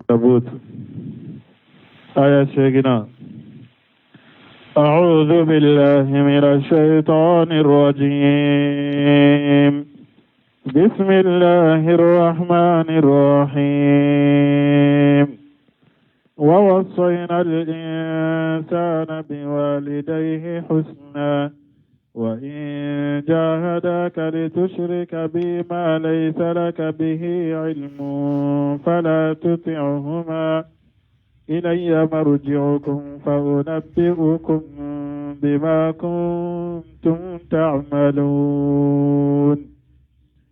Ankabut aya 8nan. أعوذ بالله من الشيطان الرجيم. بسم الله الرحمن الرحيم. ووصينا الإنسان بوالديه حسنا وإن جاهداك لتشرك بي ما ليس لك به علم فلا تطعهما إلي مرجعكم فأنبئكم بما كنتم تعملون.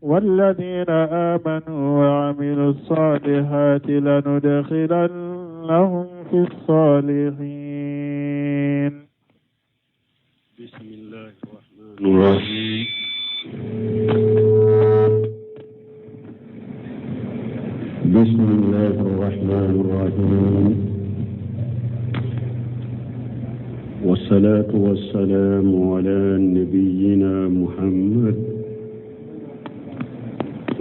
والذين آمنوا وعملوا الصالحات لندخلنهم في الصالحين. بسم الله الرحمن الرحيم. بسم الله الرحمن الرحيم، والصلاة والسلام على نبينا محمد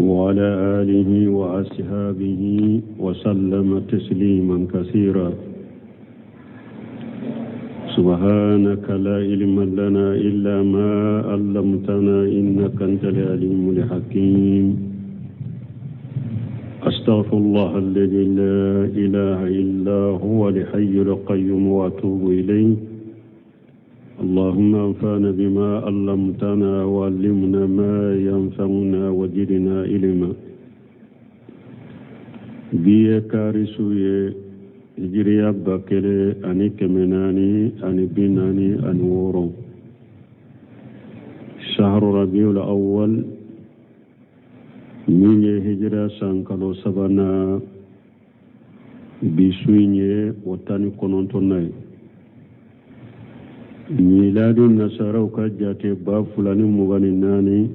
وعلى آله وأصحابه وسلم تسليما كثيرا. سبحانك لا علم لنا إلا ما علمتنا إنك أنت العليم الحكيم. أستغفر الله الذي لا إله إلا هو الحي القيوم وأتوب إليه. اللهم انفعنا بما علمتنا وعلمنا ما ينفعنا وزدنا علما. Bi ye kari su ye, hijiriya 1446, shahru rabiul awwal, min ye hijira san kalo sabanan. Bi su in ye o 19nan ye. Miladi nasaraw ka jate, 2024,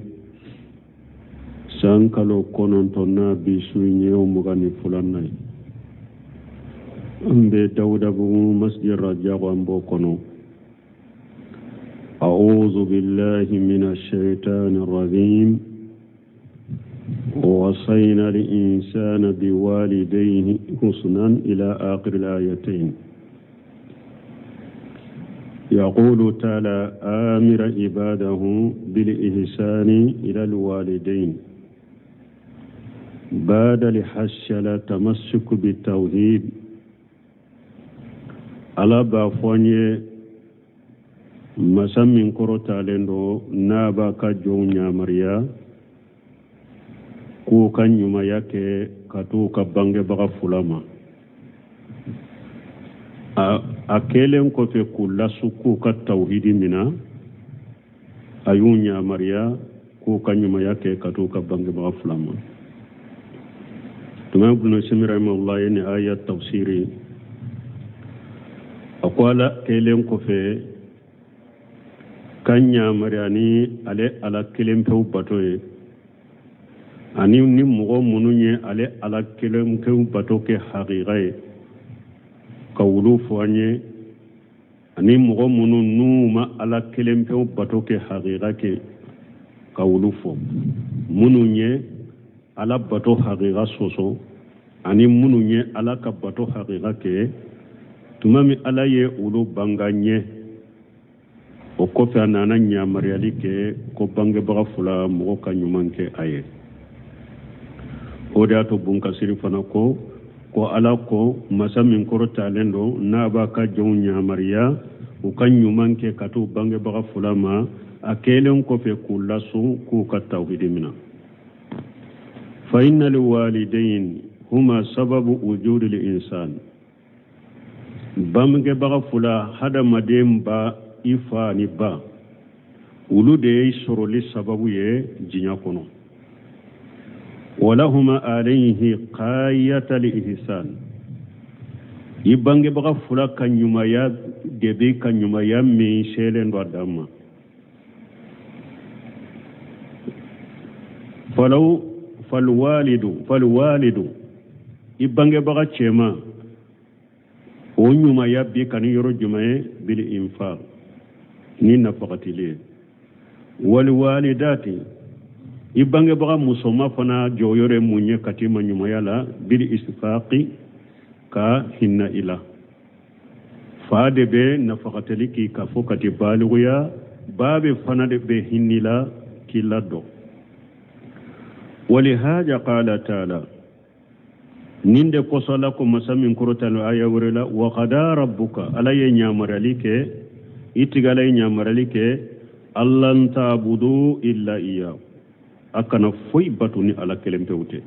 san kalo kɔnɔntɔnnan, bi su in ye o 22nan ye. An bɛ Dawudabugu, masjid Rajago, an b'o kɔnɔ. أعوذ بالله من الشيطان الرجيم. ووصينا الإنسان بوالديه حسنا إلى آخر الآيتين. يقول تعالى آمر عباده بالإحسان إلى الوالدين بعد الحث على التمسك بالتوحيد. Ala b'a fɔ an ye, masa min kɔrɔtalen don, n'a b'a ka jɔnw yamaruya k'u ka ɲumanya kɛ ka t'u ka bangebaga fila ma, a kɛlen kɔfɛ k'u lasu k'u ka tawhidi mina, a y'u yamaruya k'u ka ɲumanya kɛ ka t'u ka bangebaga fila ma. Tuma Ibn Usaymin rahimahullah ye nin aya tafsiri, a ko Ala kɛlen kɔfɛ ka yamaruya ni ale Ala kelen pewu bato ye, ani ni mɔgɔ minnu ye ale Ala kelen pewu bato kɛ hakika ye, ka wulu fɔ an ye, ani mɔgɔ minnu n'u ma Ala kelen pewu bato kɛ hakika kɛ, ka wulu fɔ, minnu ye Ala bato hakika sɔsɔ ani minnu ye Ala ka bato hakika kɛ. Tuma min Ala ye olu banga ɲɛ, o kɔfɛ a nana yamaruyali kɛ ko bangebaga fila, mɔgɔ ka ɲuman kɛ a ye. O de y'a to Bunkasiri fana ko Ala ko, masa min kɔrɔtalen don, n'a b'a ka jɔnw yamaruya u ka ɲuman kɛ ka t'u bangebaga fila ma, a kɛlen kɔfɛ k'u lasun k'u ka tawhidi mina. Fa inna alwalidain huma sababu wujudi l'insan. Bangebaga fila, hadamaden ba, i fa ni ba, olu de ye sɔrɔli sababu ye diɲɛ kɔnɔ. Walahuma alayhi qayata ihsan. I bangebaga fila ka ɲumanya de bɛ ka ɲumanya min selen don a dan ma. Falaw falwalidu, i bangebaga cɛman, o ɲumanya bi ka ni yɔrɔ jumɛn ye? Bil infaq, ni nafakatili ye. Waliwalidati, i bangebaga musoma fana jɔyɔrɔ ye mun ye ka t'i ma ɲumanya la? Bil isfaqi. Ka hinna i la. Fa de bɛ nafakatali k'i kan fo ka t'i balikuya, ba bɛ fana de bɛ hinn'i la k'i ladon. Walihaja qala taala, nin de kosɔn Ala ko masa min kɔrɔtalen aya wɛrɛ la, wa qada rabbuka, Ala ye ɲamariyali kɛ, i tigi Ala ye ɲamariyali kɛ, alla ta'budu illa iyyahu, a kana foyi bato ni Ala kelen pewu tɛ.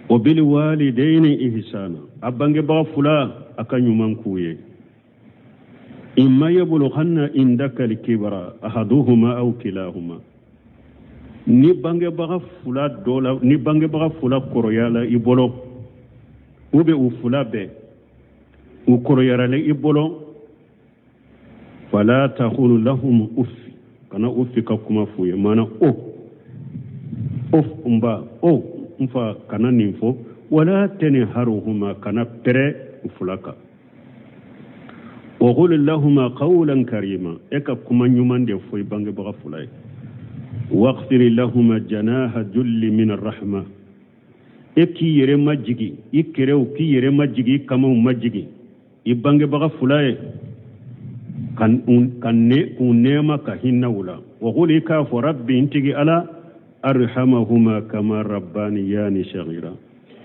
Wa bil walidaini ihsana, a bangebaga fila a ka ɲuman k'u ye. Imma yablughanna indaka al-kibara ahaduhuma aw kilahuma, ni bangebaga fila dɔ la, ni bangebaga fila kɔrɔyala i bolo, ou bien u fila bɛɛ u kɔrɔyara i bolo, fala taqul lahum uffi, kana uffi ka kuma f'u ye, maana o of n ba, o n fa, kana nin fɔ. Wala tanharhuma, kana pɛrɛ u fila kan. Wa qul lahuma qawlan karima, e ka kuma ɲuman de fɔ i bangebaga fila ye. Waghfir lahuma janaha dulli min arrahma, e k'i yɛrɛ majigi, i kɛrɛw k'i yɛrɛ majigi, i kamaw majigi i bangebaga fila ye, ka ne k'u nɛɛma ka hinɛ u la. Wa qul, i k'a fɔ, rabbi, n tigi Ala, arhamahuma kama rabbaniyani sagira,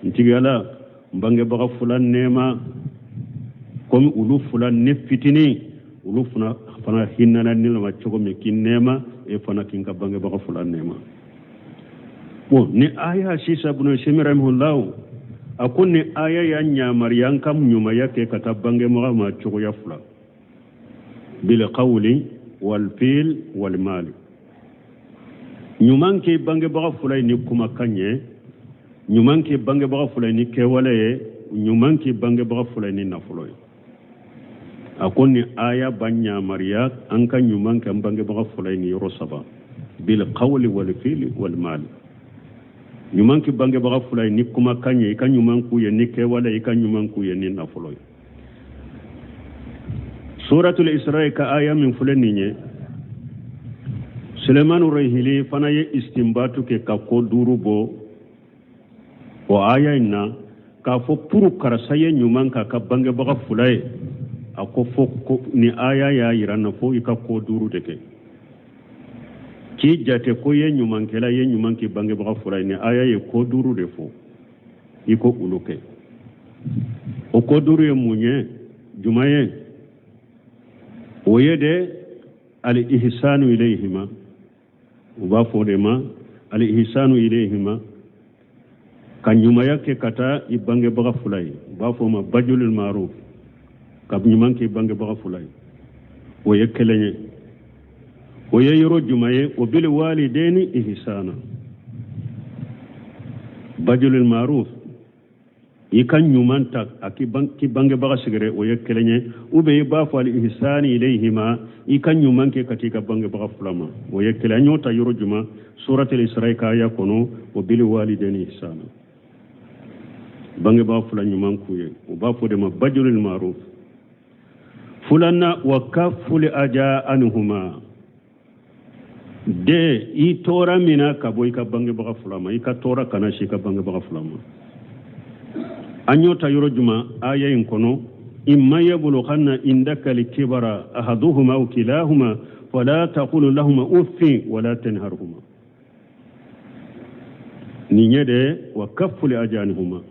n tigi Ala, n bangebaga fila nɛɛma komi olu fila ne fitinin olu fana fana hinɛna ne ma cogo min k'i nɛɛma, e fana k'i ka bangebaga fila nɛɛma. Bon, ni aya sisan, Ibn Usaymin rahimahullahu a ko ni aya y'a yamariya an ka ɲumanya kɛ ka taa bangebaga ma cogoya fila, bil qawli wal fi'l wal mali. Ɲuman kɛ bangebaga fila ye ni kumakan ye, ɲuman kɛ bangebaga fila ye ni kɛwale ye, ɲuman kɛ bangebaga fila ye ni nafolo ye. A ko ni aya b'an yamariya an ka ɲuman kɛ an bangebaga fila ye ni yɔrɔ saba, bil qawli wal fi'li wal mali. Ɲuman kɛ bangebaga fila ye ni kumakan ye, i ka ɲuman k'u ye ni kɛwale, i ka ɲuman k'u ye ni nafolo ye. Suratul Isra'i ka aya min filɛ nin ye, Sulemanu Rahili fana ye istinbatu kɛ ka ko duuru bɔ o aya in na, k'a fɔ pour karisa ye ɲuman k'a ka bangebaga fila ye. A ko fo ko ni aya y'a yira na fo i ka ko duuru de kɛ k'i jate ko ye ɲumankɛla ye, ɲuman k'i bangebaga fila ye. Ni aya ye ko duuru de fɔ, i ko olu kɛ. O ko duuru ye mun ye? Jumɛn ye o ye de? Al ihsanu ilayhima, u b'a fɔ o de ma al ihsanu ilayhima, ka ɲumanya kɛ ka taa i bangebaga fila ye. U b'a fɔ o ma bajulul maruf, ka ɲuman kɛ i bangebaga fila ye. O ye kelen ye. O ye yɔrɔ jumɛn ye? O bil walidaini ihsana, bajulul maruf, i ka ɲuman ta a k'i bangebaga sɛgɛrɛ, o ye kelen ye. Ou bien i b'a fɔ al ihsani ilayhima, i ka ɲuman kɛ ka t'i ka bangebaga fila ma, o ye kelen. An y'o ta yɔrɔ jumɛn? Suratul Isra'i ka aya kɔnɔ, o bil walidaini ihsana, bangebaga fila ɲuman k'u ye, u b'a fɔ de ma bajulul maruf. Filanan, wa kaful aja anhuma, de i tɔɔrɔ min na ka bɔ i ka bangebaga fila ma, i ka tɔɔrɔ kana si i ka bangebaga fila ma. An y'o ta yɔrɔ jumɛn? Aya in kɔnɔ, imma yablughanna indaka al-kibara ahaduhuma aw kilahuma fala taqul lahuma uffin wala tanharhuma. Nin ye de wa kaful aja anhuma,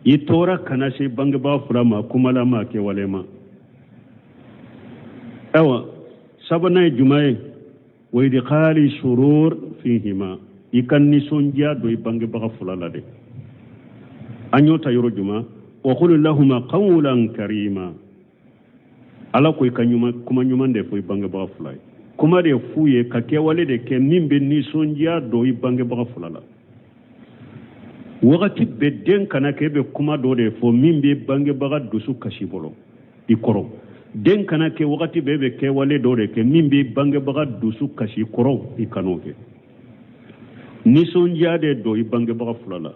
i tɔɔrɔ kana se bangebaga fila ma kuma la ma kɛwale ma. Ayiwa, sabanan ye jumɛn ye? Wa idkhali surur fihima, i ka nisɔndiya don i bangebaga fila la de. An y'o ta yɔrɔ jumɛn? Wa qul lahuma qawlan karima, Ala ko i ka ɲuman kuma ɲuman de fɔ i bangebaga fila ye, kuma de f'u ye, ka kɛwale de kɛ min bɛ nisɔndiya don i bangebaga fila la. Wagati bɛɛ den kana kɛ e bɛ kuma dɔ de fɔ min bɛ bangebaga dusu kasi bolo i kɔrɔ. Den kana kɛ wagati bɛɛ bɛ kɛwale dɔ de kɛ min bɛ bangebaga dusu kasi kɔrɔ, i kan'o kɛ. Nisɔndiya de don i bangebaga fila la.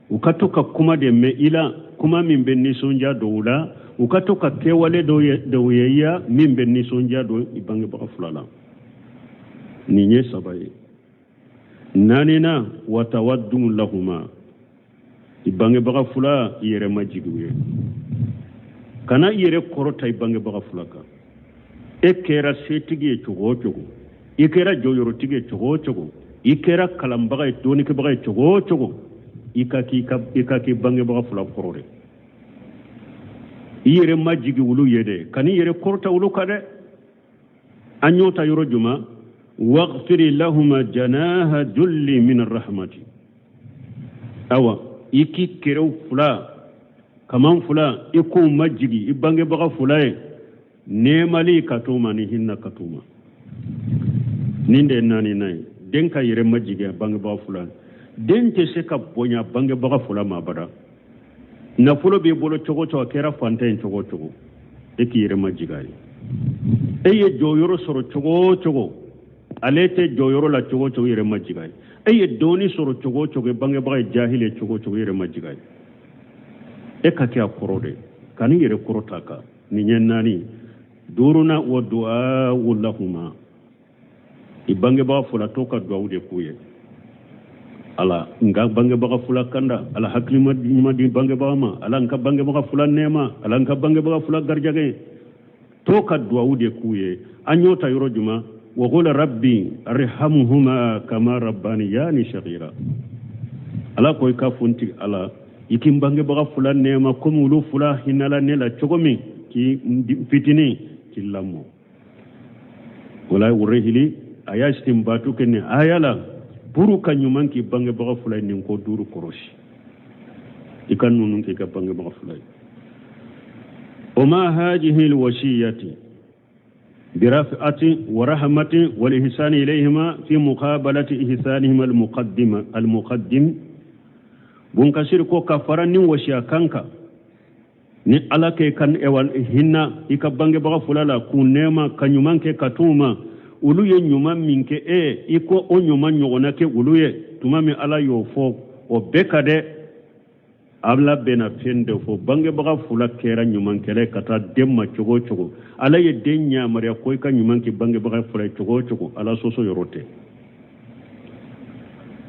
U ka to ka kuma de mɛn i la, kuma min bɛ nisɔndiya don u la. U ka to ka kɛwale dɔw ye i ya min bɛ nisɔndiya don i bangebaga fila la. Nin ye saba ye. Naaninan, wa tawaddum lahuma, i Bangebaga fila, i yɛrɛ majigi u ye. Kana i yɛrɛ kɔrɔta i bangebaga fila kan. E kɛra setigi ye cogo o cogo, i kɛra jɔyɔrɔtigi ye cogo o cogo, i kɛra kalanbaga ye, dɔnnikɛbaga ye cogo o cogo, i ka k'i ka i ka k'i bangebaga fila kɔrɔ dɛ. I yɛrɛ majigi olu ye dɛ, kan'i yɛrɛ kɔrɔta olu kan dɛ. An y'o ta yɔrɔ juma? Waghfiri lahuma janaha dulli min arrahmati. Awa, i k'i kɛrɛw fila, kaman fila, i k'o majigi i bangebaga fila ye, nɛɛmali ka t'o ma ni hinɛ ka t'o ma. Nin de ye naaninan ye, den ka yɛrɛ majigi a bangebaga fila. Den tɛ se ka bonya bangebaga fila ma abada. Nafolo b'i bolo cogo o cogo, a kɛra fantan ye cogo o cogo, e k'i yɛrɛ majigi a ye. E ye jɔyɔrɔ sɔrɔ cogo o cogo, ale tɛ jɔyɔrɔ la cogo o cogo, i yɛrɛ majigi a ye. E ye dɔnni sɔrɔ cogo o cogo, bangebaga ye jahili ye cogo o cogo, i yɛrɛ majigi a ye. E ka kɛ a kɔrɔ de, kan'i yɛrɛ kɔrɔta a kan. Nin ye naani. Duurunan, wa du'a'u lahuma. I bangebaga fila, to ka duwawu de k'u ye. Ala n ka bangebaga fila kanda, Ala hakilima ɲuman di bangebaga ma, Ala n ka bangebaga fila nɛɛma, Ala n ka bangebaga fila garijɛgɛ. To ka duwawu de k'u ye. An y'o ta yɔrɔ juma? Wa qul rabbi arhamhuma kama rabbaniyani saghira. Ala ko i ka fɔ n tigi Ala, i k'i bangebaga fila nɛɛma komi olu fila hinɛla ne la cogo min k'i fitinin k'i lamɔ. Wala wurehili a y'a istinbatu kɛ nin aya la pour ka ɲuman k'i bangebaga fila ye. Nin ko duuru kɔrɔsi, i ka ninnu k'i ka bangebaga fila ye. O ma hajihi lwasiyati birafati wa rahmati wal ihsani ilayhima fi muqabalati ihsanihima almuqaddima almuqaddim. Bunkasiri ko ka fara nin wasiya kan kan ni Ala k'e ka ewa hinna i ka bangebaga fila la k'u nɛɛma ka ɲuman kɛ ka t'u ma, olu ye ɲuman min kɛ e, i ko o ɲuman ɲɔgɔnna kɛ olu ye. Tuma min Ala y'o fɔ, o bɛɛ ka dɛ, Ala bɛna fɛn dɔ fɔ. Bangebaga fila kɛra ɲumankɛla ka taa den ma cogo o cogo, Ala ye den yamaruya ko i ka ɲuman kɛ bangebaga fila ye cogo o cogo, Ala sɔsɔ yɔrɔ tɛ.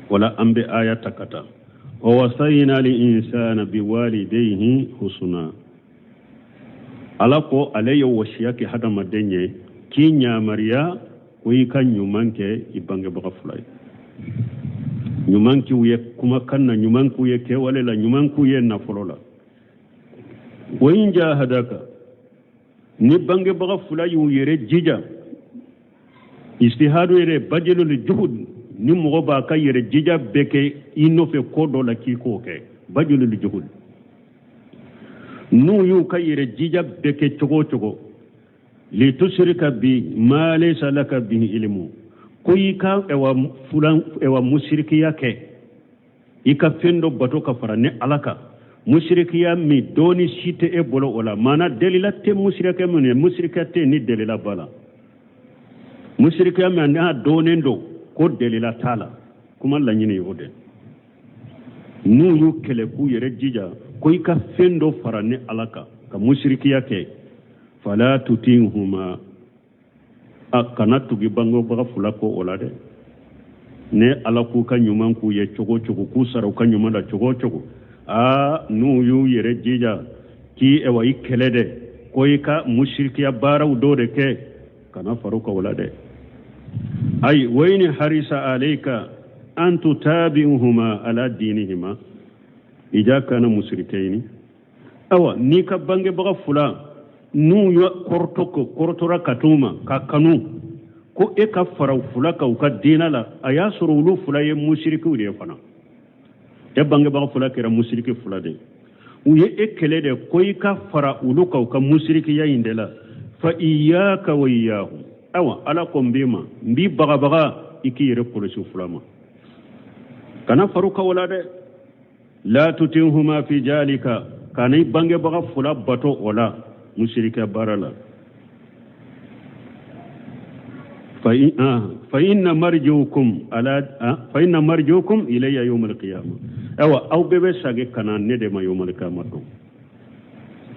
Wala an bɛ aya ta ka taa. Wa wasayina al insana biwalidayhi husna. Ala ko ale ye wasiya kɛ hadamaden ye k'i yamaruya ko i ka ɲuman kɛ i bangebaga fila ye. Ɲuman k'u ye kumakan na, ɲuman k'u ye kɛwale la, ɲuman k'u ye nafolo la. Wa in jahadaka, ni bangebaga fila y'u yɛrɛ jija, ijtihadu yɛrɛ bajilul juhud, ni mɔgɔ b'a ka yɛrɛ jija bɛɛ kɛ i nɔfɛ ko dɔ la k'i k'o kɛ, bajilul juhud, n'u y'u ka yɛrɛ jija bɛɛ kɛ cogo o cogo, litusirika bi ma laysa laka bihi ilmu, ko i ka ewa fulan ewa musirikiya kɛ, i ka fɛn dɔ bato ka fara ne Ala kan, musirikiya min dɔɔni si tɛ e bolo o la, maana delila tɛ musirikɛ minnu ye, musirikiya tɛ ni delila b'a la, musirikiya min n'a dɔɔnen don ko delila t'a la, kuma laɲini ye o de. N'u y'u kɛlɛ k'u yɛrɛ jija ko i ka fɛn dɔ fara ne Ala kan ka musirikiya kɛ, fala tutihuma, a kana tugu bangebaga fila kɔ o la dɛ. Ne Ala k'u ka ɲuman k'u ye cogo o cogo, k'u sara u ka ɲuman la cogo o cogo, aa n'u y'u yɛrɛ jija k'i ewa i kɛlɛ dɛ, ko i ka musirikiya baaraw dɔ de kɛ, kana far'u kan o la dɛ. Ayi, wa in harisa alayka an tutabi'uhuma ala dinihima ija kana musirikayni. Awa, n'i ka bangebaga fila n'u ye kɔrɔtɔ kɔrɔtɔra ka t'u ma ka kanu ko e ka fara u fila kan u ka diinɛ la, a y'a sɔrɔ olu fila ye musirikiw de ye fana, e bangebaga fila kɛra musiriki fila de ye, u ye e kɛlɛ de ko i ka fara olu kan u ka musirikiya in de la, fa iyaka wa iyahum. Awa, Ala ko n b'i ma, n b'i bagabaga i k'i yɛrɛ kɔlɔsi fila ma, kana far'u kan o la dɛ. La tutihuma fi jalika, kana i bangebaga fila bato o la musirikiya baara la. Fa inna marji'ukum ala fa inna marji'ukum ilayya yawm al-qiyamah. Awa, aw bɛɛ bɛ sagi ka na ne de ma yawm al-qiyamah don.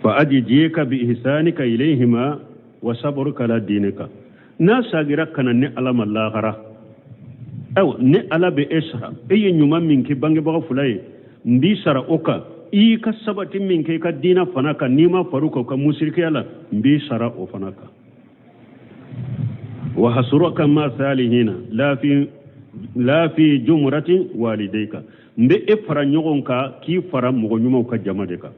Fa ajijika bi ihsanika ilayhima wa sabruka ala dinika. N'a sagira ka na ne Ala ma lahara, ayiwa, ne Ala bɛ e sara e ye ɲuman min kɛ bangebaga fila ye. N b'i sara o kan. I ka sabati min kɛ i ka diina fana kan, n'i ma far'u kan u ka musirikiya la, n b'i sara o fana kan. Wa hasuraka ma salihina la fi jumrati walidayka. N bɛ e fara ɲɔgɔn kan k'i fara mɔgɔ ɲumanw ka jama de kan.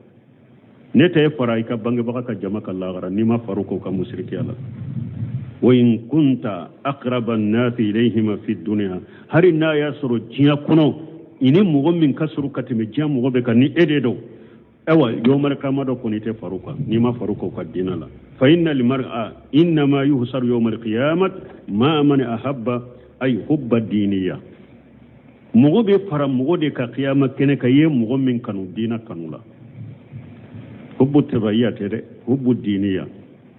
Ne tɛ e fara i ka bangebaga ka jama kan lahara n'i ma far'u kan u ka musirikiya la. Wa in kunta aqraba an-nasi ilayhima fi dunya, hari n'a y'a sɔrɔ diɲɛ kɔnɔ i ni mɔgɔ min ka surun ka tɛmɛ diɲɛ mɔgɔ bɛɛ kan ni e de don, ayiwa yawmal qiyama dɔ kɔni tɛ far'u kan n'i ma far'u kan u ka diinɛ la. Fa inna al-mar'a innama yuhsaru yawmal qiyamat ma man ahabba ay hubba diniya. Mɔgɔ bɛ fara mɔgɔ de kan kiyama kɛnɛ kan i ye mɔgɔ min kanu diinɛ kanu la. Hubbu tabaiya tɛ dɛ, hubbu diniya.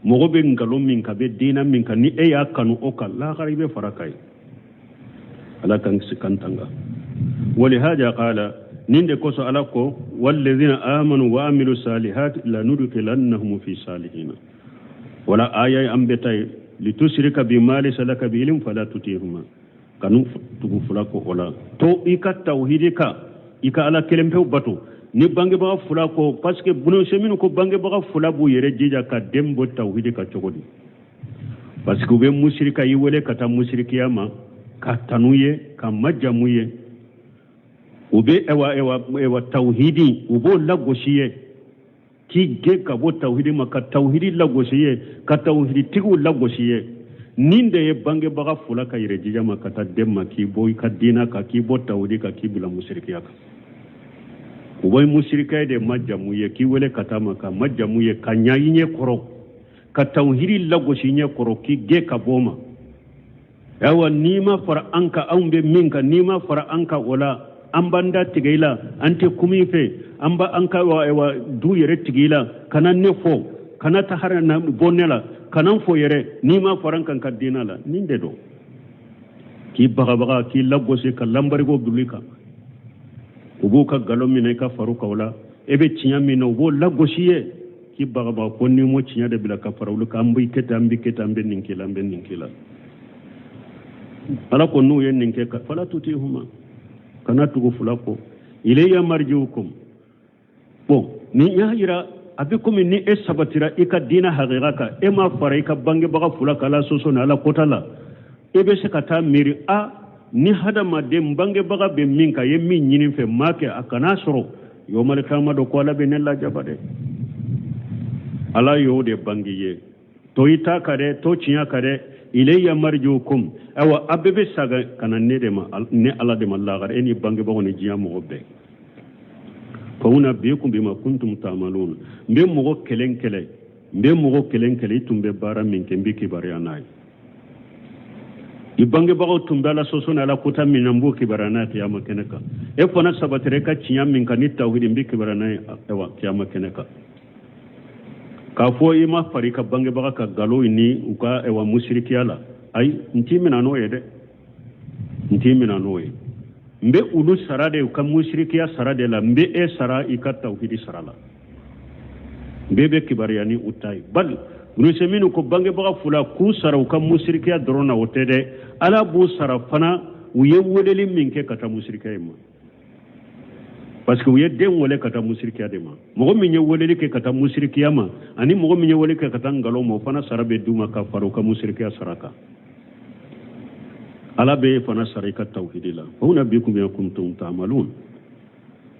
Mɔgɔ bɛ nkalon min kan, bɛ diinɛ min kan, ni e y'a kanu o kan, lahara i bɛ fara kan ye. Ala k'an kisi k'an tanga. Walihada qala, nin de kosɔn Ala ko walladhina amanu wa amilu salihati lanudkhilannahum fi salihina. Wala aya an bɛ taa ye litusirika bima laysa laka bi ilm fala tutihuma. Kanu tugu fila ko o la to i ka tawhidi kan, i ka Ala kelen pewu bato. Ni bangebaga fila ko, parce que Ibn Usaymin ko bangebaga fila b'u yɛrɛ jija ka den bɔ tawhidi kan cogo di? Parce que u bɛ musirika i wele ka taa musirikiya ma, ka tanu ye, ka majamu ye. U bɛ ewa ewa ewa tawhidi, u b'o lagosi ye, k'i gɛn ka bɔ tawhidi ma, ka tawhidi lagosi ye, ka tawhiditigiw lagosi ye. Nin de ye bangebaga fila ka yɛrɛ jija ma ka taa den ma k'i bɔ i ka diina kan, k'i bɔ tawhidi kan, k'i bila musirikiya kan. U bɛ musirikiya de majamu ye, k'i wele ka taa ma, ka majamu ye, ka ɲa i ɲɛ kɔrɔ, ka tawhidi lagosi i ɲɛ kɔrɔ, k'i gɛn ka bɔ o ma. Ayiwa n'i ma fara an kan, anw bɛ min kan, n'i ma fara an kan o la, an b'an da tigɛ i la, an tɛ kuma i fɛ, an b'an ka ayiwa du yɛrɛ tigɛ i la, kana ne fɔ, kana taa hali na bɔ ne la, kana n fɔ yɛrɛ, n'i ma fara an kan ka diinɛ la. Nin de don k'i bagabaga, k'i lagosi, ka lanbarigo bila i kan. U b'u ka nkalon minɛ i ka far'u kan o la, e bɛ tiɲɛ min na u b'o lagosi ye, k'i bagabaga ko n'i m'o tiɲɛ de bila ka fara olu kan, an b'i kɛ tan, an b'i kɛ tan, an bɛ nin k'i la, an bɛ nin k'i la. Ala ko n'u ye nin kɛ, fala tutihuma, kana tugu fila kɔ. Ilayya marjiukum. Bon, nin y'a yira a bɛ komi ni e sabatira i ka diinɛ hakika kan, e ma fara i ka bangebaga fila kan Ala sɔsɔ ni Ala kota la, e bɛ se ka taa miiri, a ni hadamaden bangebaga bɛ min kan, ye min ɲini fɛ maa kɛ, a kana sɔrɔ yawmal qiyama dɔ ko Ala bɛ ne lajaba dɛ. Ala y'o de bange ye, to i ta ka dɛ, to tiɲɛ ka dɛ. Ilayya marjiukum, ayiwa a bɛɛ bɛ saga ka na ne de ma, ne Ala de ma lahara, e ni bangebagaw ni diɲɛ mɔgɔ bɛɛ. Fa unabbiukum bima kuntum ta'malun. N bɛ mɔgɔ kelen kɛlɛ, n bɛ mɔgɔ kelen kɛlɛ, i tun bɛ baara min kɛ, n bɛ kibaruya n'a ye. I bangebagaw tun bɛ Ala sɔsɔ ni Ala kota min na, n b'o kibaruya n'a ye kiyama kɛnɛ kan. E fana sabatira i ka tiɲɛ min kan ni tawhidi, n bɛ kibaruya n'a ye ayiwa kiyama kɛnɛ kan. K'a fɔ i ma fara i ka bangebaga ka nkalon ni u ka ayiwa musirikiya la, ayi, n t'i minɛ n'o ye dɛ, n t'i minɛ n'o ye. N bɛ olu sara de u ka musirikiya sara de la, n bɛ e sara i ka tawhidi sara la. N bɛɛ bɛ kibaruya ni u ta ye. Bali Ibn Usaymin ko bangebaga fila k'u sara u ka musirikiya dɔrɔn na, o tɛ dɛ, Ala b'u sara fana u ye weleli min kɛ ka taa musirikiya in ma. Parce que u ye den wele ka taa musirikiya de ma. Mɔgɔ min ye weleli kɛ ka taa musirikiya ma ani mɔgɔ min ye weleli kɛ ka taa nkalon ma, o fana sara bɛ d'u ma ka fara u ka musirikiya sara kan. Ala bɛ e fana sara i ka tawhidi la. Fa unabbiukum bima kuntum ta'malun.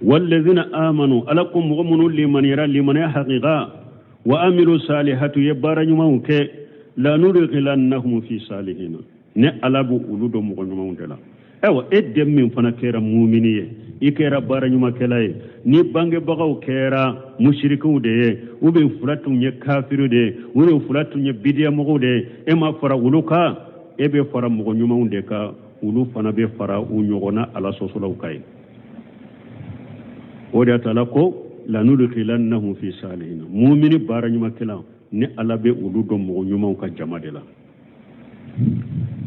Walladhina amanu, Ala ko mɔgɔ minnu limaniyara limaniya haqiqa, wa amilu salihatu, ye baara ɲumanw kɛ, lanudkhilannahum fi salihina, ne Ala b'u olu don mɔgɔ ɲumanw de la. Ayiwa e den min fana kɛra mumini ye, i kɛra baara ɲumankɛla ye, ni bangebagaw kɛra musirikiw de ye, ou bien fila tun ye kafiriw de ye, ou bien fila tun ye bidiyamɔgɔw de ye, e ma fara olu kan, e bɛ fara mɔgɔ ɲumanw de kan, olu fana bɛ fara u ɲɔgɔnna Ala sɔsɔlaw kan ye. O de y'a to Ala ko lanudkhilannahum fi salihina, mumini baara ɲumankɛla, ni Ala bɛ olu don mɔgɔ ɲumanw ka jama de la.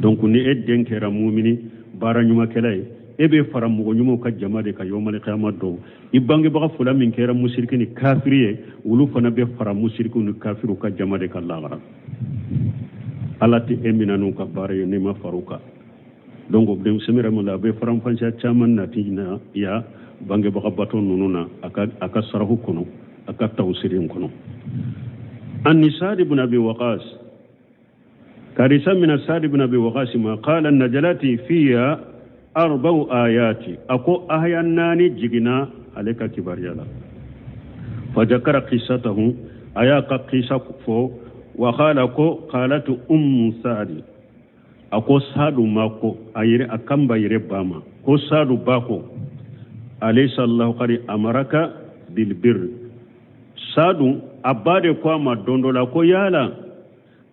Donc ni e den kɛra mumini baara ɲumankɛla ye, e bɛ fara mɔgɔ ɲumanw ka jama de kan yawmal qiyama don. I bangebaga fila min kɛra musiriki ni kafiri ye, olu fana bɛ fara musirikiw ni kafiriw ka jama de kan lahara. Ala tɛ e minɛ n'u ka baara ye n'i ma fara u kan. Donc denmisɛnnin yɛrɛ la a bɛ faranfasiya caman nati na ya bangebaga bato ninnu na a ka sarahu kɔnɔ, a ka tawusiri in kɔnɔ. Ani Saad ibn Abi Waqas, karisa mina Saad ibn Abi Waqas ma, qala najalati fiya arba'u ayati, a ko aya naani jiginna ale ka kibariya la. Fajakara qissatahu, a y'a ka qissa fɔ. Wa qala, ko qalatu ummu Saadi, a ko Saadu ma ko a yɛrɛ a kan b'a yɛrɛ ba ma, ko Saadu ba ko alaysa Allahu qad amaraka bilbir. Saadu a ba de ko a ma don dɔ la ko yala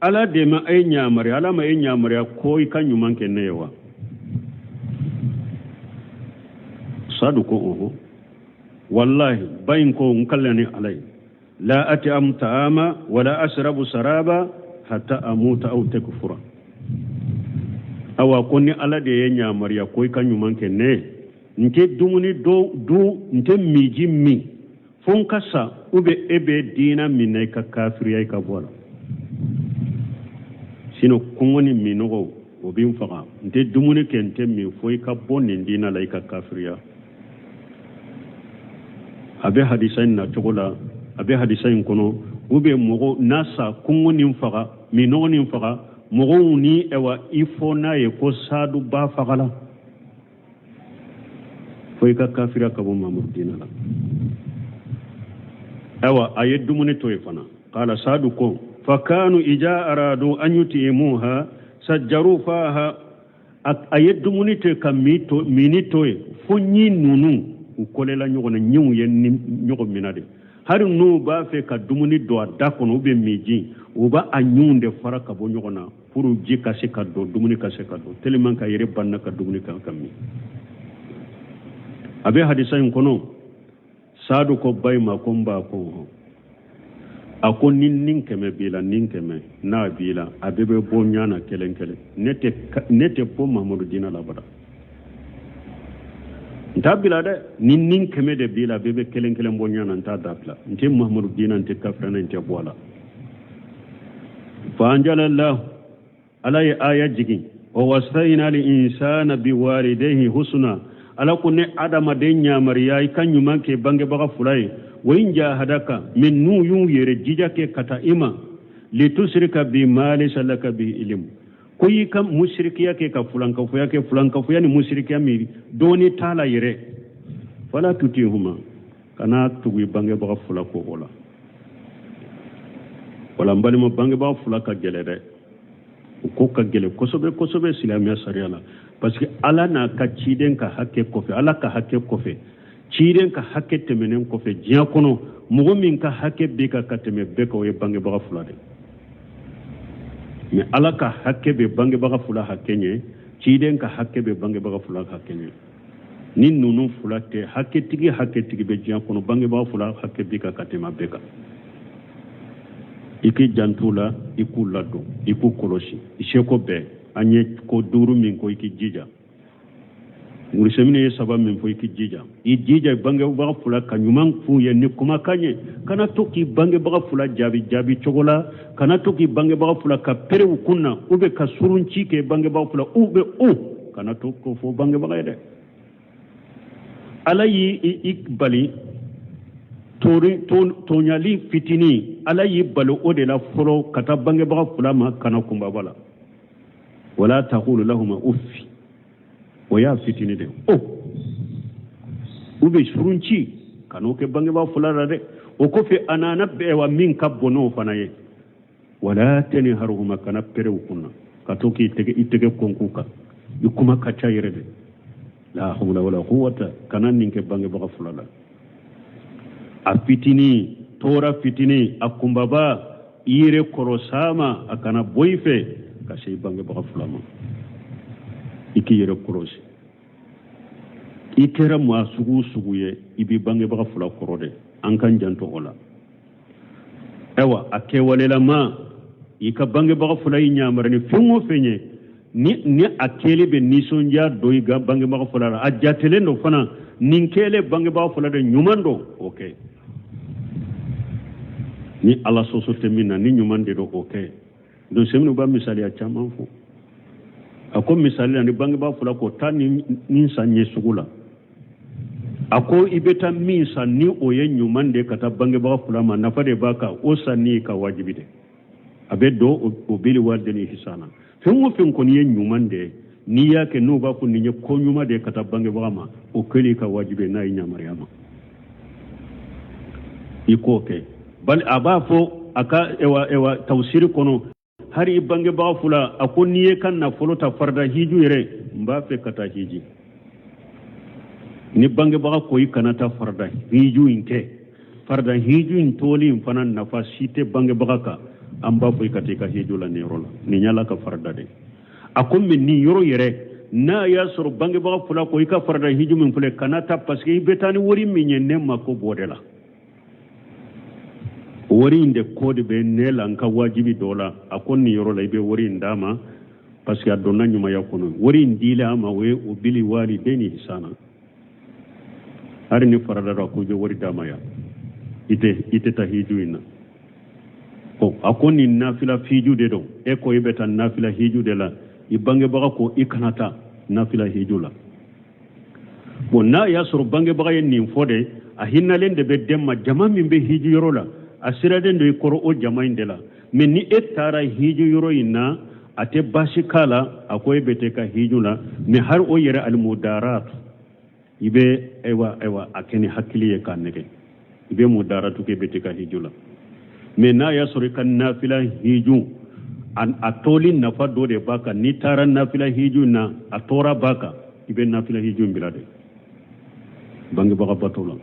Ala de ma e ɲamariya, Ala ma e ɲamariya ko i ka ɲuman kɛ ne ye wa? Saadu ko ɔhɔ. Wallahi, ba in ko n kalila ni Ala ye, la at'amu ta'ama wala asrabu saraba hatta amuta aw takfura. Awa ko ni Ala de ye ɲamariya ko i ka ɲuman kɛ ne ye, n tɛ dumuni dun, n tɛ miji min fo n ka sa, ou bien e bɛ diina min na i ka kafiriya, i ka bɔ a la, sinon kɔngɔ ni minnɔgɔ o bɛ n faga, n tɛ dumuni kɛ, n tɛ min fo i ka bɔ nin diina la, i ka kafiriya. A bɛ hadisa in na cogo la, a bɛ hadisa in kɔnɔ, ou bien mɔgɔ n'a sa kɔngɔ ni faga, minnɔgɔ ni faga, mɔgɔw ni ɛwa i fɔ n'a ye ko Saadu ba fagala, fo i ka kafiriya ka bɔ Mamadu diina la. Ayiwa, a ye dumuni to yen fana. Kala Saadu ko fakanu ija aradu an yutimuha sajjaru faha, a ye dumuni to yen ka mini to yen fo ɲin ninnu u kolela ɲɔgɔn na, ɲinw ye ɲɔgɔn minɛ de. Hali n'u b'a fɛ ka dumuni don a da kɔnɔ ou bien miji, u b'a a ɲinw de fara ka bɔ ɲɔgɔn na pour ji ka se ka don, dumuni ka se ka don, tellement k'a yɛrɛ banna ka dumuni kan ka min. A bɛ hadisa in kɔnɔ, Saadu ko ba in ma ko n ba, ko hɔn, a ko ni nin 100 b'i la, nin 100 n'a b'i la, a bɛɛ bɛ bɔ ɲa na kelen kelen, ne tɛ bɔ Mahamadu diina la abada, n t'a bila dɛ. Ni nin 100 de b'i la, a bɛɛ bɛ kelen kelen bɔ ɲa na, n t'a dabila, n tɛ Mahamadu diina, n tɛ kafiriya, n tɛ bɔ a la. Fa anjalallahu, Ala ye aya jigin, wa wasayina al insana biwalidayhi husna, Ala ko ne adamaden ɲamariya i ka ɲuman kɛ bangebaga fila ye. Wa in jahadaka, min n'u y'u yɛrɛ jija kɛ ka taa i ma, litusirika bi ma laysa laka bi ilim, ko i ka musirikiya kɛ, ka fulankafoya kɛ, fulankafoya ni musirikiya min dɔɔni t'a la yɛrɛ, fala tutihuma, kana tugu i bangebaga fila kɔ o la. Wala n balima, bangebaga fila ka gɛlɛ dɛ, o ko ka gɛlɛ kosɛbɛ kosɛbɛ silamɛya sariya la, parce que Ala n'a ka ciden ka hakɛ kɔfɛ, Ala ka hakɛ kɔfɛ, ciden ka hakɛ tɛmɛnen kɔfɛ, diɲɛ kɔnɔ mɔgɔ min ka hakɛ b'i kan ka tɛmɛ bɛɛ kan, o ye bangebaga fila de. Mais Ala ka hakɛ bɛ bangebaga fila hakɛ ɲɛ, ciden ka hakɛ bɛ bangebaga fila hakɛ ɲɛ. Ni ninnu fila tɛ, hakɛtigi hakɛtigi bɛ diɲɛ kɔnɔ, bangebaga fila hakɛ b'i kan ka tɛmɛ bɛɛ kan. I k'i janto la, i k'u ladon, i k'u kɔlɔsi i seko bɛɛ. An ye ko duuru min ko i k'i jija, Wurisemini ye saba min fɔ, i k'i jija, i jija bangebaga fila ka ɲuman f'u ye ni kumakan ye. Kana to k'i bangebaga fila jaabi jaabi cogo la, kana to k'i bangebaga fila ka pere u kun na, ou bien ka surunci kɛ bangebaga fila, ou bien o kana to k'o fɔ bangebaga ye dɛ. Ala y'i i bali tɔɲali fitinin, Ala y'i bali o de la fɔlɔ ka taa bangebaga fila ma, ka na kunbaba la. Wala taqulu lahuma uffi, o y'a fitinin de o, ou bien surunci kan'o kɛ bangebaga fila la dɛ. O kɔfɛ a nana bɛn wa min ka bon n'o fana ye, wala tanharhuma, kana pere u kunna, ka to k'i tɛgɛ i tɛgɛ kɔnk'u kan, i kuma ka ca yɛrɛ de. La hawla wala quwwata, kana nin kɛ bangebaga fila la. A fitinin tɔɔrɔ fitinin, a kunbaba i yɛrɛ kɔrɔs'a ma, a kana bɔ i fɛ ka se i bangebaga fila ma. I k'i yɛrɛ kɔlɔsi, i kɛra maa sugu o sugu ye, i b'i bangebaga fila kɔrɔ dɛ. An k'an janto o la. Ayiwa, a kɛwalelama, i ka bangebaga fila y'i ɲamari ni fɛn o fɛn ye, ni a kɛlen bɛ nisɔndiya don i ka bangebaga fila la, a jatelen don fana nin kɛlen bangebaga fila de ɲuman don, o kɛ. Ni Ala sɔsɔ tɛ min na, ni ɲuman de don, o kɛ. Don seminu b'a misaliya caman fɔ. A ko misali la, ni bangebaga fila ko taa nin san ye sugu la, A ko i bɛ taa min san ni o ye ɲuman de ka taa bangebaga fila ma, nafa de b'a kan, o sanni ka wajibi de a bɛ don o bili walideni hisana. Fɛn o fɛn kɔni ye ɲuman de ye, n'i y'a kɛ n'u b'a fɔ nin ye ko ɲuman de ye ka taa bangebaga ma, o kɛli ka wajibi n'a ye yamaruya ma i k'o kɛ. Bali a b'a fɔ a ka ewa ewa tawusiri kɔnɔ, hari i bangebaga fila, a ko n'i ye ka nafolo ta farida hiju yɛrɛ, n b'a fɛ ka taa hiji. Ni bangebaga ko i kana taa farida hiju in kɛ, farida hiju in toli in fana nafa si tɛ bangebaga kan, an b'a fɔ i ka taa i ka hiju la nin yɔrɔ la, nin y'ala ka farida de. A ko mɛ nin yɔrɔ yɛrɛ, n'a y'a sɔrɔ bangebaga fila ko i ka farida hiju min filɛ kana taa, parce que i bɛ taa ni wari min ye, ne mako b'o de la, wari in de ko de bɛ ne la n ka wajibi dɔ la. A ko nin yɔrɔ la i bɛ wari in d'a ma, parce que a donna ɲumanya kɔnɔ. Wari in dili a ma, o ye o bili walideni hisana. Hali ni farada dɔ, a ko i bɛ wari d'a ma yan, i tɛ taa hiju in na. Ɔ a ko nin nafila hiju de don, e ko i bɛ taa nafila hiju de la, i bangebaga ko i kana taa nafila hiju la. Bon, n'a y'a sɔrɔ bangebaga ye nin fɔ de, a hinalen de bɛ den ma. Jama min bɛ hiju yɔrɔ la, a siraden don i kɔrɔ o jama in de la. Mɛ ni e taara hiju yɔrɔ in na, a tɛ baasi k'a la. A ko e bɛ taa i ka hiju la, mɛ hali o yɛrɛ alimudarat, i bɛ ayiwa ayiwa a kɛ ni hakili ye k'a nɛgɛ, i bɛ mudaratu kɛ, i bɛ taa i ka hiju la. Mɛ n'a y'a sɔrɔ i ka nafila hiju a toli nafa dɔ de b'a kan, n'i taara nafila hiju na a tɔɔrɔ b'a kan, i bɛ nafila hiju in bila de bangebaga bato la.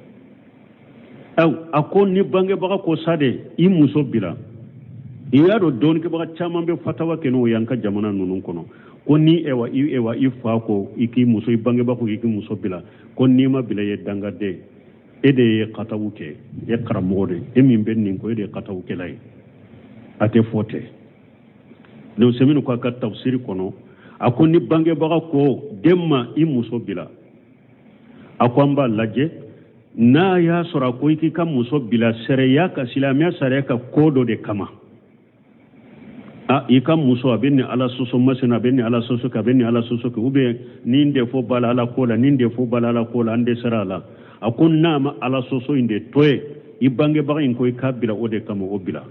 Aw a ko ni bangebaga ko sa de i muso bila, i y'a dɔn dɔnnikɛbaga caman bɛ fatawa kɛ n'o ye an ka jamana ninnu kɔnɔ, ko ni ewa i ewa i fa ko i k'i muso, i bangebaga ko i k'i muso bila, ko n'i ma bila i ye dangaden. E de ye katawu kɛ, e karamɔgɔ de, e min bɛ nin ko, e de ye katawukɛla ye. A tɛ fɔ ten. Donc Usɛmini ko a ka tafsiri kɔnɔ, a ko ni bangebaga ko den ma i muso bila, a ko an b'a lajɛ. N'a y'a sɔrɔ a ko i k'i ka muso bila sariya ka, silamɛya sariya ka ko dɔ de kama, a i ka muso a bɛ nin ala sɔsɔ masina, a bɛ nin ala sɔsɔ kɛ, a bɛ nin ala sɔsɔ kɛ, ou bien nin defo b'a la ala ko la, nin defo b'a la ala ko la, an dɛsɛra a la. A ko n'a ma ala sɔsɔ in de to yen, i bangebaga in ko i k'a bila o de kama, o bila.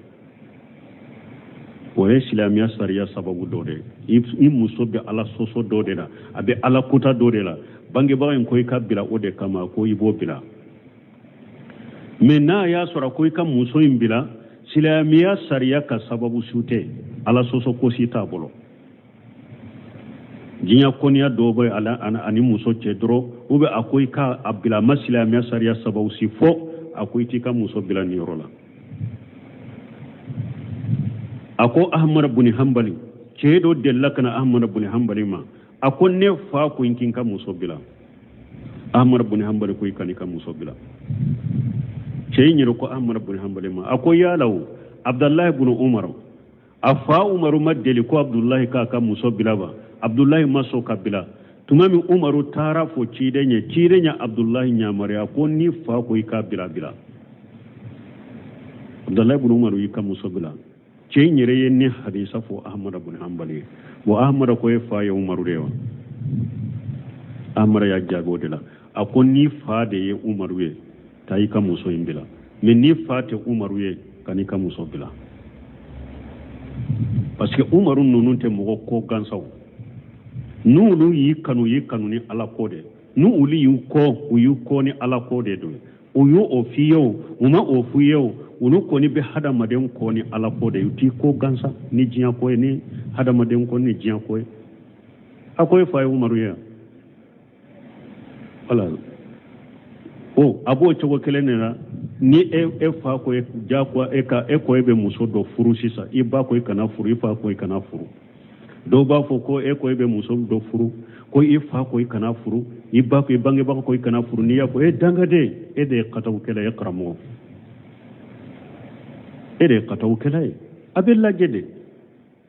O ye silamɛya sariya sababu dɔ de ye. I muso bɛ ala sɔsɔ dɔ de la, a bɛ ala kota dɔ de la, bangebaga in ko i ka bila o de kama, ko i b'o bila. Mɛ n'a y'a sɔrɔ ko i ka muso in bila silamɛya sariya ka sababu su tɛ, ala sɔsɔ ko si t'a bolo, diɲɛ kɔniya dɔw bɛ ala ani muso cɛ dɔrɔn, ou bien a ko i ka a bila, a ma silamɛya sariya sababu si fɔ, a ko i t'i ka muso bila nin yɔrɔ la. A ko Ahmad buni Hanbali, cɛ dɔ delila ka na Ahmad buni Hanbali ma, a ko ne fa ko n k'i ka muso bila. Ahmad buni Hanbali ko i kan'i ka muso bila. Cɛ in yɛrɛ ko Ahmad buni Hanbali ma, a ko yala o Abdalahi buni Umar, a fa Umaru ma deli ko Abdulahi k'a ka muso bila ba? Abdulahi ma sɔn ka bila. Tuma min Umaru taara fo ciden ye, ciden ye Abdulahi yamaruya ko ni fa ko i k'a bila, bila. Abdulahi buni Umaru y'i ka muso bila. Cɛ in yɛrɛ ye nin hadisa fɔ Ahmada buni Hanbali ye. Bon, Ahmada ko e fa ye Umaru de ye wa? Ahmada y'a jaabi o de la, a ko n'i fa de ye Umaru ye, taa i ka muso in bila, mɛ n'i fa tɛ Umaru ye, kan'i ka muso bila, parce que Umaru ninnu tɛ mɔgɔ ko gansaw. N'olu y'i kanu, y'i kanu ni ala ko de. N'olu y'u kɔ, u y'u kɔ ni ala ko de don. U y'o o f'i ye o, u ma o f'i ye o, olu kɔni bɛ hadamaden kɔ ni ala ko de ye. U t'i ko gansan ni diɲɛ ko ye, ni hadamaden ko ni diɲɛ ko ye. A ko e fa ye Umaru ye wala? O a b'o cogo kelen de la. Ni e fa ko e jagoya e ka e ko e bɛ muso dɔ furu sisan, i ba ko i kana furu, i fa ko i kana furu. Dɔw b'a fɔ ko e ko e bɛ muso dɔ furu, ko i fa ko i kana furu, i ba ko, i bangebaga ko i kana furu. N'i y'a fɔ e dangaden, e de ye katawukɛla ye, karamɔgɔ, e de ye katawukɛla ye. A bɛ lajɛ de.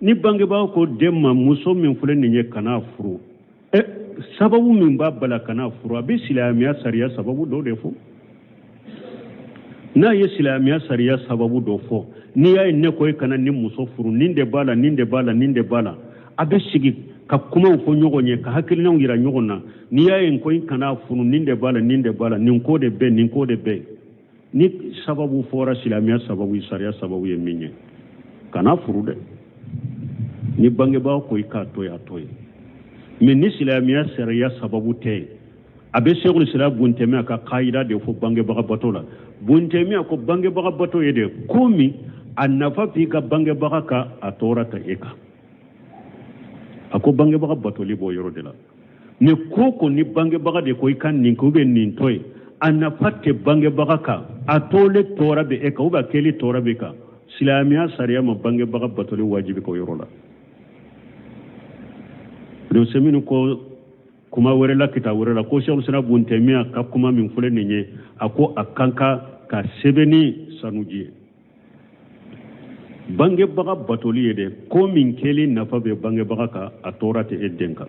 Ni bangebaga ko den ma muso min filɛ nin ye kana furu, e sababu min b'a bala kana furu, a bɛ silamɛya sariya sababu dɔ de fɔ. N'a ye silamɛya sariya sababu dɔ fɔ, n'i y'a ye ne ko e kana ni muso furu, nin de b'a la, nin de b'a la, nin de b'a la, a bɛ sigi ka kumaw fɔ ɲɔgɔn ye, ka hakilinaw yira ɲɔgɔn na. N'i y'a ye n ko i kana furu, nin de b'a la, nin de b'a la, nin ko de bɛ, nin ko de bɛ. Ni sababu fɔra, silamɛya sababu ye, sariya sababu ye min ye, kana furu dɛ. Ni bangebaa ko i k'a to yen, a to yen. Mais ni silamɛya sariya sababu tɛ yen, a bɛ Sɛkul Islam Bun Tɛmiya ka kayida de fɔ bangebaga bato la. Bun Tɛmiya ko bangebaga bato ye de ko min a nafa b'i ka bangebaga kan, a tɔɔrɔ tɛ e kan. A ko bangebaga batoli b'o yɔrɔ de la. Ni ko ko ni bangebaga de ko i ka nin kɛ ou bien nin to yen, a nafa tɛ bangebaga kan, a toli tɔɔrɔ bɛ e kan ou bien a kɛli tɔɔrɔ bɛ e kan, silamɛya sariya ma bangebaga batoli wajibi k'o yɔrɔ la. Usɛmini ko kuma wɛrɛ la, kita wɛrɛ la, ko Sɛkul Islam Bun Tɛmiya ka kuma min filɛ nin ye, a ko a kan ka sɛbɛn ni sanuji ye. Bangebaga batoli ye de ko min kɛli nafa bɛ bangebaga kan, a tɔɔrɔ tɛ e den kan.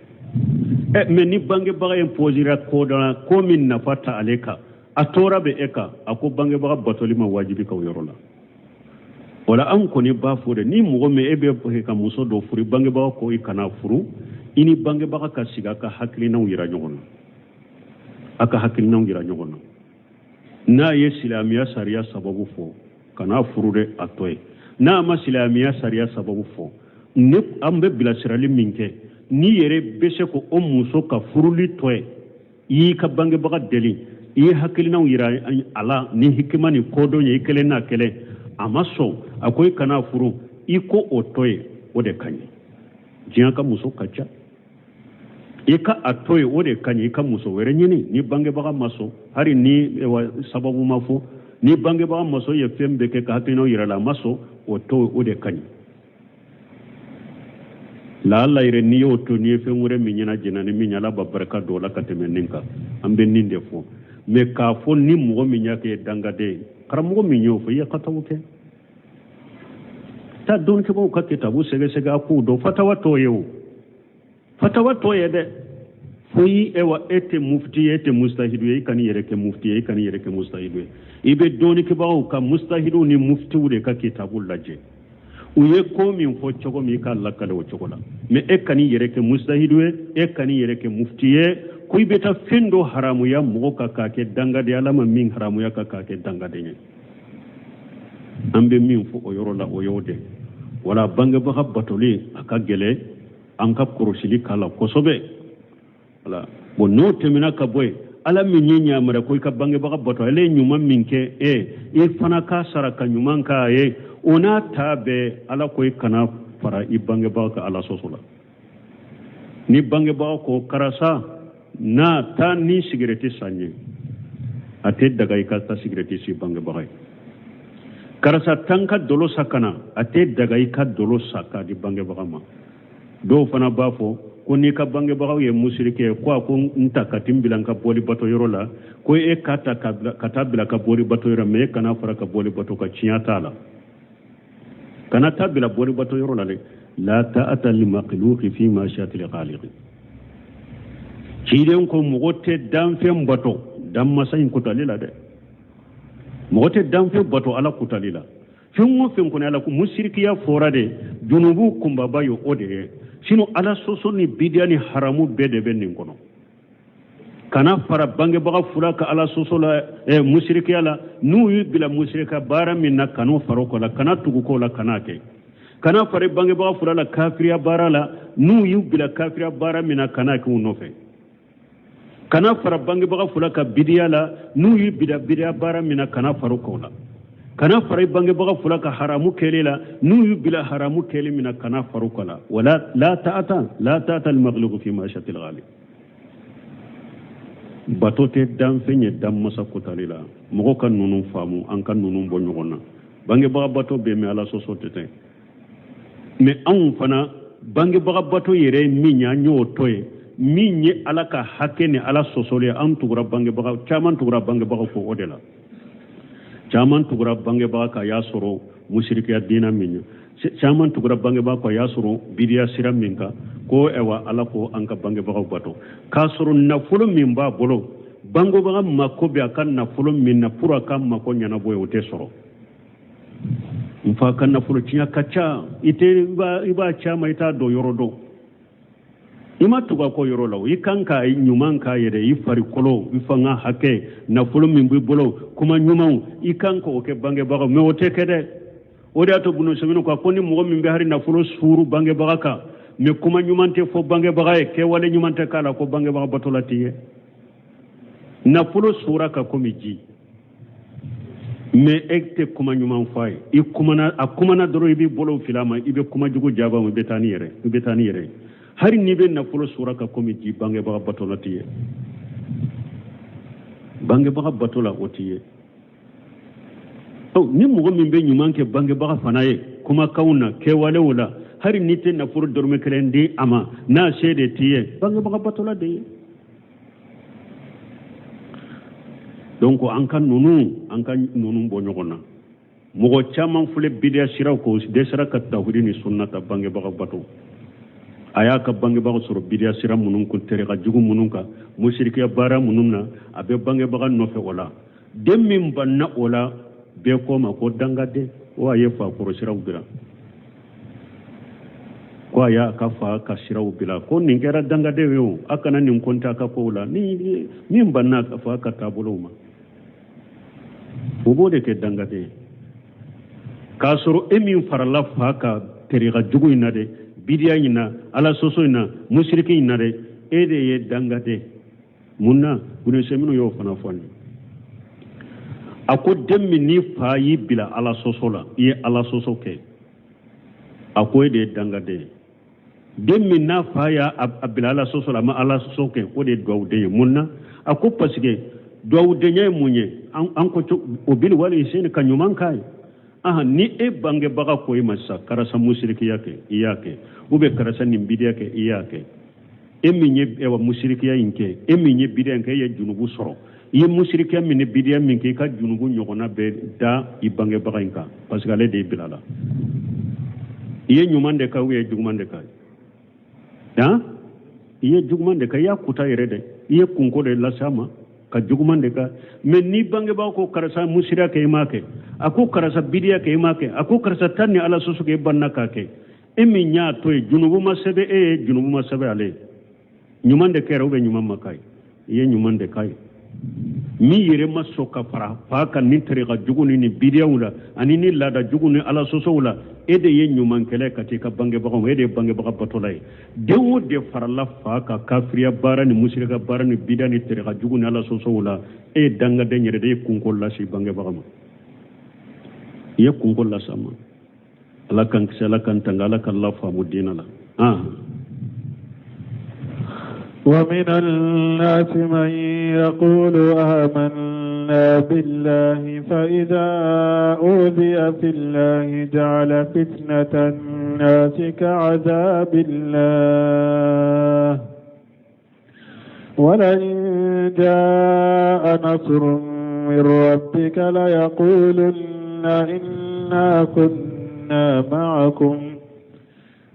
Ɛ mais ni bangebaga ye posira ko dɔ la, ko min nafa ta ale kan, a tɔɔrɔ bɛ e kan, a ko bangebaga batoli ma wajibi k'o yɔrɔ la. O la an kɔni b'a fɔ de, ni mɔgɔ min e bɛ fɛ ka muso dɔ furu, bangebaga ko i kana furu, i ni bangebaga ka sigi, a ka hakilinaw yira ɲɔgɔn na, a ka hakilinaw yira ɲɔgɔn na. N'a ye silamɛya sariya sababu fɔ, kana furu dɛ, a to yen. N'a ma silamɛya sariya sababu fɔ, ni an bɛ bilasirali min kɛ, n'i yɛrɛ bɛ se ko o muso ka furuli to yen, i y'i ka bangebaga deli, i ye hakilinaw yira a la ni hikima ni kodɔn ye, i kelen n'a kelen, a ma sɔn, a ko i kana furu, i ko o to yen, o de ka ɲi. Diɲɛ ka muso ka ca, i ka a to yen, o de ka ɲi. I ka muso wɛrɛ ɲini ni bangebaga ma sɔn, hali ni sababu ma fɔ, ni bangebaga ma sɔn, i ye fɛn bɛɛ kɛ ka hakilinaw yira la, a ma sɔn, o to, o de ka ɲi. Laala yɛrɛ n'i y'o to, n'i ye fɛn wɛrɛ min ɲɛna jɛna ni min ye, Ala b'a barika don o la ka tɛmɛ nin kan. An bɛ nin de fɔ. Mais k'a fɔ ni mɔgɔ min y'a kɛ dangaden ye, karamɔgɔ min y'o fɔ, i ye kataw kɛ, taa dɔnnikɛbaaw ka kitabu sɛgɛsɛgɛ, a k'u dɔn. Fatawa t'o ye o, fatawa t'o ye dɛ. Fo i ewa e tɛ mufti ye, e tɛ mustahidu ye, i kan'i yɛrɛ kɛ mufti ye, i kan'i yɛrɛ kɛ mustahidu ye. I bɛ dɔnnikɛbaaw ka mustahidu ni muftiw de ka kitabu lajɛ, u ye ko min fɔ cogo min, i k'a lakale o cogo la. Mais e kan'i yɛrɛ kɛ mustahidu ye, e kan'i yɛrɛ kɛ mufti ye, ko i bɛ taa fɛn dɔ haramuya mɔgɔ kan k'a kɛ dangaden, Ala ma min haramuya kan k'a kɛ dangaden ye. An bɛ min fɔ o yɔrɔ la, o y'o de. Wala bangebaga batoli a ka gɛlɛn, an ka kɔrɔsili k'a la kosɛbɛ. Wala bon, n'o tɛmɛna ka bɔ yen, Ala min ye yamaruya ko i ka bangebaga bato, ale ye ɲuman min kɛ e, i fana k'a sara ka ɲuman k'a ye. O n'a ta bɛɛ, Ala ko i kana fara i bangebaga ka Ala sɔsɔ la. Ni bangebaga ko karisa na taa ni sigirɛti san ye, a tɛ daga i ka taa sigirɛti san bangebaga ye. Karisa taa n ka dɔlɔ san ka na, a tɛ daga i ka dɔlɔ san k'a di bangebaga ma. Dɔw fana b'a fɔ ko n'i ka bangebagaw ye musirike ye, ko a ko n ta ka ti n bila n ka bɔli bato yɔrɔ la, ko e ka ta ka taa bila ka bɔli bato yɔrɔ, mais e kana fara ka bɔli bato ka tiɲɛ t'a la, kana taa bila bɔli bato yɔrɔ la dɛ. La ta'ata li makhluqi fi ma'siyati al-khaliq. Ciden ko mɔgɔ tɛ danfɛn bato danmasa in kotali la dɛ, mɔgɔ tɛ danfɛn bato Ala kotali la. Fɛn o fɛn kɔni Ala ko musirikiya fɔra de, junubu kunbaba ye o de ye. Sinon Ala sɔsɔ ni bidiya ni haramu bɛɛ de bɛ nin kɔnɔ. Kana fara bangebaga fila ka Ala sɔsɔ la, musirikiya la. N'u y'u bila musirika baara min na, kan'u fara o la, kana tugu ko la, kana kɛ. Kana fara bangebaga fila la kafiriya baara la, n'u y'u bila kafiriya baara min na, kana kɛ u nɔfɛ. Kana fara bangebaga fila ka bidiya la, n'u y'u bila bidiya baara min na, kana fara o la. Kana fara bangebaga fila ka haramu kɛli la, n'u y'u bila haramu kɛli min na, kana fara o la. Wala la ta'ata, la ta'ata al-makhluq fi ma'siyati al-khaliq. Bato tɛ danfɛn ye danmasa kotali la. Mɔgɔ ka ninnu faamu, an ka ninnu bɔ ɲɔgɔn na. Bangebaga bato bɛ mais Ala sɔsɔ tɛ tɛ. Mais anw fana bangebaga bato yɛrɛ ye min ye, an y'o to yen. Min ye Ala ka hakɛ ni Ala sɔsɔli ye, an tugura bangebaga caman, tugura bangebaga kɔ o de la. Caman tugura bangebaga kan, y'a sɔrɔ musirikiya diina min ye. Caman tugura bangebaga kɔ, y'a sɔrɔ bidiya sira min kan, ko ɛwa Ala ko an ka bangebagaw bato, k'a sɔrɔ nafolo min b'a bolo, bangebaga mako bɛ a ka nafolo min na pour a ka mako ɲɛnabɔ ye, o tɛ sɔrɔ. N fa ka nafolo tiɲɛ ka ca, i tɛ i b'a caman, i t'a dɔn yɔrɔ dɔn. I ma tugu a kɔ yɔrɔ la o, i kan ka ɲuman k'a yɛrɛ, i farikolo, i fanga hakɛ, nafolo min b'i bolo, kuma ɲumanw, i kan k'o kɛ bangebagaw. Mais o tɛ kɛ dɛ. O de y'a to Bunu Usɛmini ko ni mɔgɔ min bɛ hali nafolo suuru bangebaga kan, mais kuma ɲuman tɛ fɔ bangebaga ye, kɛwale ɲuman tɛ k'a la, ko bangebaga batola t'i ye. Nafolo suura ka komi ji, mais e tɛ kuma ɲuman fɔ a ye. I kumana, a kumana dɔrɔn, i b'i bolo fili a ma, i bɛ kuma jugu jaabi a ma, i bɛ taa ni yɛrɛ, i bɛ taa ni yɛrɛ ye. Hali n'i bɛ nafolo suura ka komi ji, bangebaga batola t'i ye. Bangebaga bato la, o t'i ye. Ni mɔgɔ min bɛ ɲuman kɛ bangebaga fana ye, kumakanw na, kɛwalew la, hali n'i tɛ nafolo dɔrɔmɛ kelen di a ma, n'a se de t'i ye, bangebaga batola de ye. Donc an ka ninnu bɔ ɲɔgɔn na. Mɔgɔ caman filɛ bidiya siraw ko dɛsɛra ka tawhidi ni sunna ta bangebaga bato. A y'a ka bangebaga sɔrɔ bidiya sira minnu kun, tɛrɛka jugu minnu kan, musirikiya baara minnu na, a bɛ bangebaga nɔfɛ o la. Den min banna o la, bɛɛ ko ma ko dangaden o, a ye fakɔrɔ siraw bila, ko a y'a ka fa ka siraw bila, ko nin kɛra dangaden ye. O a kana nin kɔnte a ka kow la. Ni min banna ka fa ka taabolow ma, o b'o de kɛ dangaden ye. K'a sɔrɔ e min farala fa ka terika jugu in na dɛ, bidiya in na, ala sɔsɔ in na, musiriki in na dɛ, e de ye dangaden. Mun na? Bunu Usɛminu y'o fana fɔ nin. A ko den min ni fa y'i bila ala sɔsɔ la, i ye ala sɔsɔ kɛ, a ko e de ye dangaden ye. Den min n'a fa y'a bila ala sɔsɔ la, a ma ala sɔsɔ kɛ, o de ye dugawuden ye. Mun na? A ko parce que dugawudenya ye mun ye? An ko o bili wali sen ka ɲuman k'a ye. Ahan, ni e bangebaga ko e ma sisan, karisa musirikiya kɛ, i y'a kɛ, ou bien karisa nin bidiya kɛ, i y'a kɛ, e min ye ɛwa musirikiya in kɛ, e min ye bidiya in kɛ, e ye junubu sɔrɔ. I ye musirikiya min ni bidiya min kɛ, i ka junubu ɲɔgɔnna bɛ da i bangebaga in kan, parce que ale de y'i bila la. I ye ɲuman de kɛ ou ye juguman de kɛ? Han, i ye juguman de kɛ, i y'a kuta yɛrɛ dɛ, i ye kunko de lase a ma ka juguman de kɛ. Mais ni bangebaaw ko karisa musiriya kɛ, i m'a kɛ, a ko karisa bidiya kɛ, i m'a kɛ, a ko karisa ta ni ala sɔsɔ kɛ, i banna k'a kɛ, e min y'a to yen, junubu ma sɛbɛn e ye, junubu ma sɛbɛn ale ye. Ɲuman de kɛra ou bien ɲuman ma k'a ye? I ye ɲuman de k'a ye. Min yɛrɛ ma sɔn ka fara fa kan ni tarika jugu ni bidiyaw la ani ni laada jugu ni ala sɔsɔw la, e de ye ɲumankɛla ka t'i ka bangebagaw, e de ye bangebaga batola ye. Den o de farala fa ka kafiriya baara ni musirika baara ni bidiya ni tarika jugu ni ala sɔsɔw la, e ye dangaden yɛrɛ de ye. Kunko lase bangebaga ma, i ye kunko lase a ma. Ala k'an kisi, Ala k'an tanga, Ala ka lafaamu diinɛ la. ومن الناس من يقول آمنا بالله، فإذا أوذي في الله جعل فتنة الناس كعذاب الله، ولئن جاء نصر من ربك ليقولن إنا كنا معكم،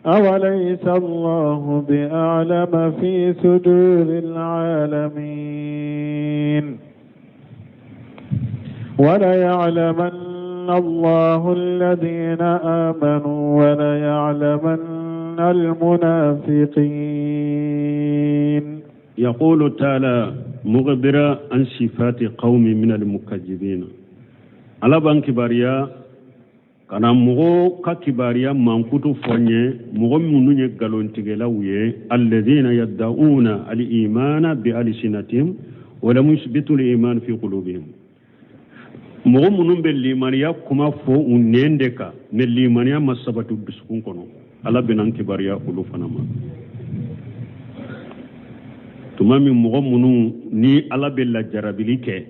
أوليس الله بأعلم في صدور العالمين؟ وليعلمن الله الذين آمنوا وليعلمن المنافقين. يقول تعالى مخبرا عن صفات قوم من المكذبين. Ala b'an kibaruya ka na mɔgɔw ka kibaruya mankutu fɔ n ye, mɔgɔ minnu ye nkalontigɛlaw ye, الذين يدعون الإيمان بألسنتهم ولم يثبتوا الإيمان في قلوبهم. Mɔgɔ minnu bɛ limaniya kuma fɔ u nɛn de kan, mais limaniya ma sabati u dusukun kɔnɔ, Ala bɛna an kibaruya olu fana ma. Tuma min mɔgɔ minnu ni Ala bɛ lajarabili kɛ,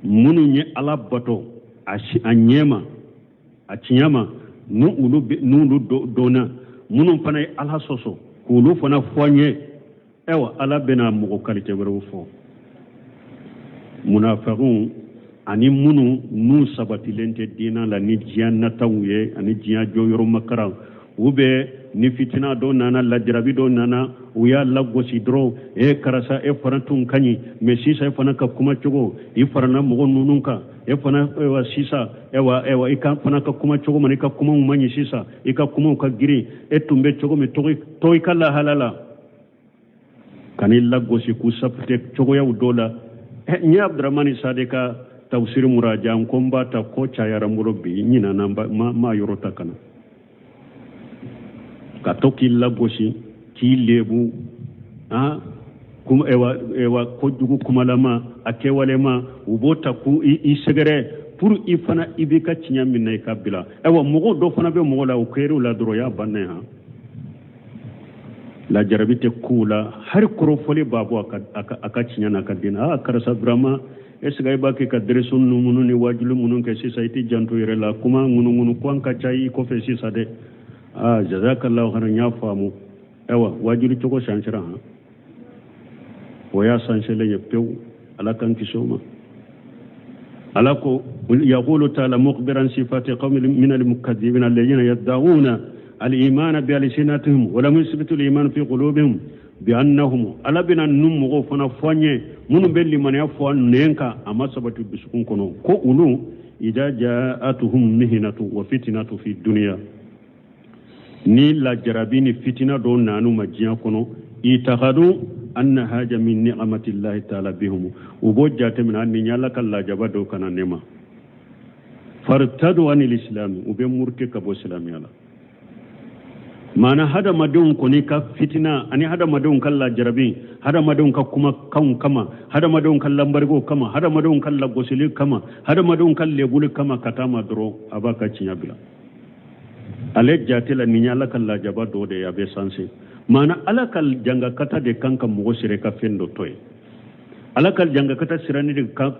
minnu ye Ala bato a ɲɛma, a tiɲɛ ma, n'olu dɔnna, minnu fana ye Ala sɔsɔ, k'olu fana fɔ an ye. Ayiwa, Ala bɛna mɔgɔ qualité wɛrɛw fɔ, munafagiw ani minnu n'u sabatilen tɛ diinɛ la ni diɲɛ nataw ye ani diɲɛ jɔyɔrɔ makaran u bɛ. Ni fitina dɔ nana, lajarabi dɔ nana, u y'a lagosi dɔrɔn: e karisa, e fana tun ka ɲi, mais sisan e fana ka kuma cogo, i farana mɔgɔ ninnu kan, e fana, ayiwa, sisan, ayiwa, i ka fana ka kuma cogo man, i ka kumaw man ɲi sisan, i ka kumaw ka girin. E tun bɛ cogo min, to i ka lahala la. Ka n'i lagosi k'u sapute cogoyaw dɔ la. N ye Abdramani Sade ka tafsiri muraja, n ko n b'a ta, ko cayara n bolo bi, n ɲinana, n m'a yɔrɔ ta ka na. Ka to k'i lagosi, k'i lebu, han, kuma, ewa, ewa, kojugu kumalama, a kɛwalema, u b'o ta k'u i sɛgɛrɛ pour i fana i b'i ka tiɲɛ minɛ i ka bila. Ayiwa, mɔgɔw dɔ fana bɛ mɔgɔ la, o kɛr'u la dɔrɔn, o y'a bannen. Han, lajarabi tɛ k'u la, hali kɔrɔfɔli b'a bɔ a ka tiɲɛ n'a ka diinɛ. Aa, karisa, vraiment, est ce que i b'a kɛ ka dɛrɛso ninnu ni wajuli minnu kɛ sisan, i tɛ janto yɛrɛ la, kuma ŋunuŋunu ko an ka ca i kɔfɛ sisan dɛ. Aa, jazakallahu khairan, n y'a faamu. Ayiwa, wajuli cogo sansira, han, o y'a sanselen ye pewu. Ala k'an kisi o ma. Ala ko, yaqulu taala mukhbiran sifati qawmin min almukadhibina alladhina yad'una al-imana bi alsinatihim wa lam yuthbitu al-iman fi qulubihim bi annahum. Ala bɛna ninnu mɔgɔw fana fɔ an ye, minnu bɛ limaniya fɔ nɛn kan, a ma sabati dusukun kɔnɔ, ko olu idha ja'atuhum mihnatu wa fitnatu fi dunya, ni lajarabi ni fitina dɔw nan'u ma diɲɛ kɔnɔ, itakadu anna haja min ni'amatillahi ta'ala bihum, u b'o jateminɛ ni Ala ka lajaba dɔw kana ne ma, fartadu anil islami, u bɛ muruti ka bɔ silamɛya la. Maana hadamadenw kɔni ka fitina ani hadamadenw ka lajarabi, hadamadenw ka kumakanw kama, hadamadenw ka lanbarigow kama, hadamadenw ka lagosili kama, hadamadenw ka lebuli kama, ka taa ma dɔrɔn, a b'a ka tiɲɛ bila. Ale jate la nin ye Ala ka lajaba dɔ de ye, a bɛ sanse. Maana Ala ka jangakata de kan ka mɔgɔ sira ka fɛn dɔ to yen. Ala ka jangakata sirani de ka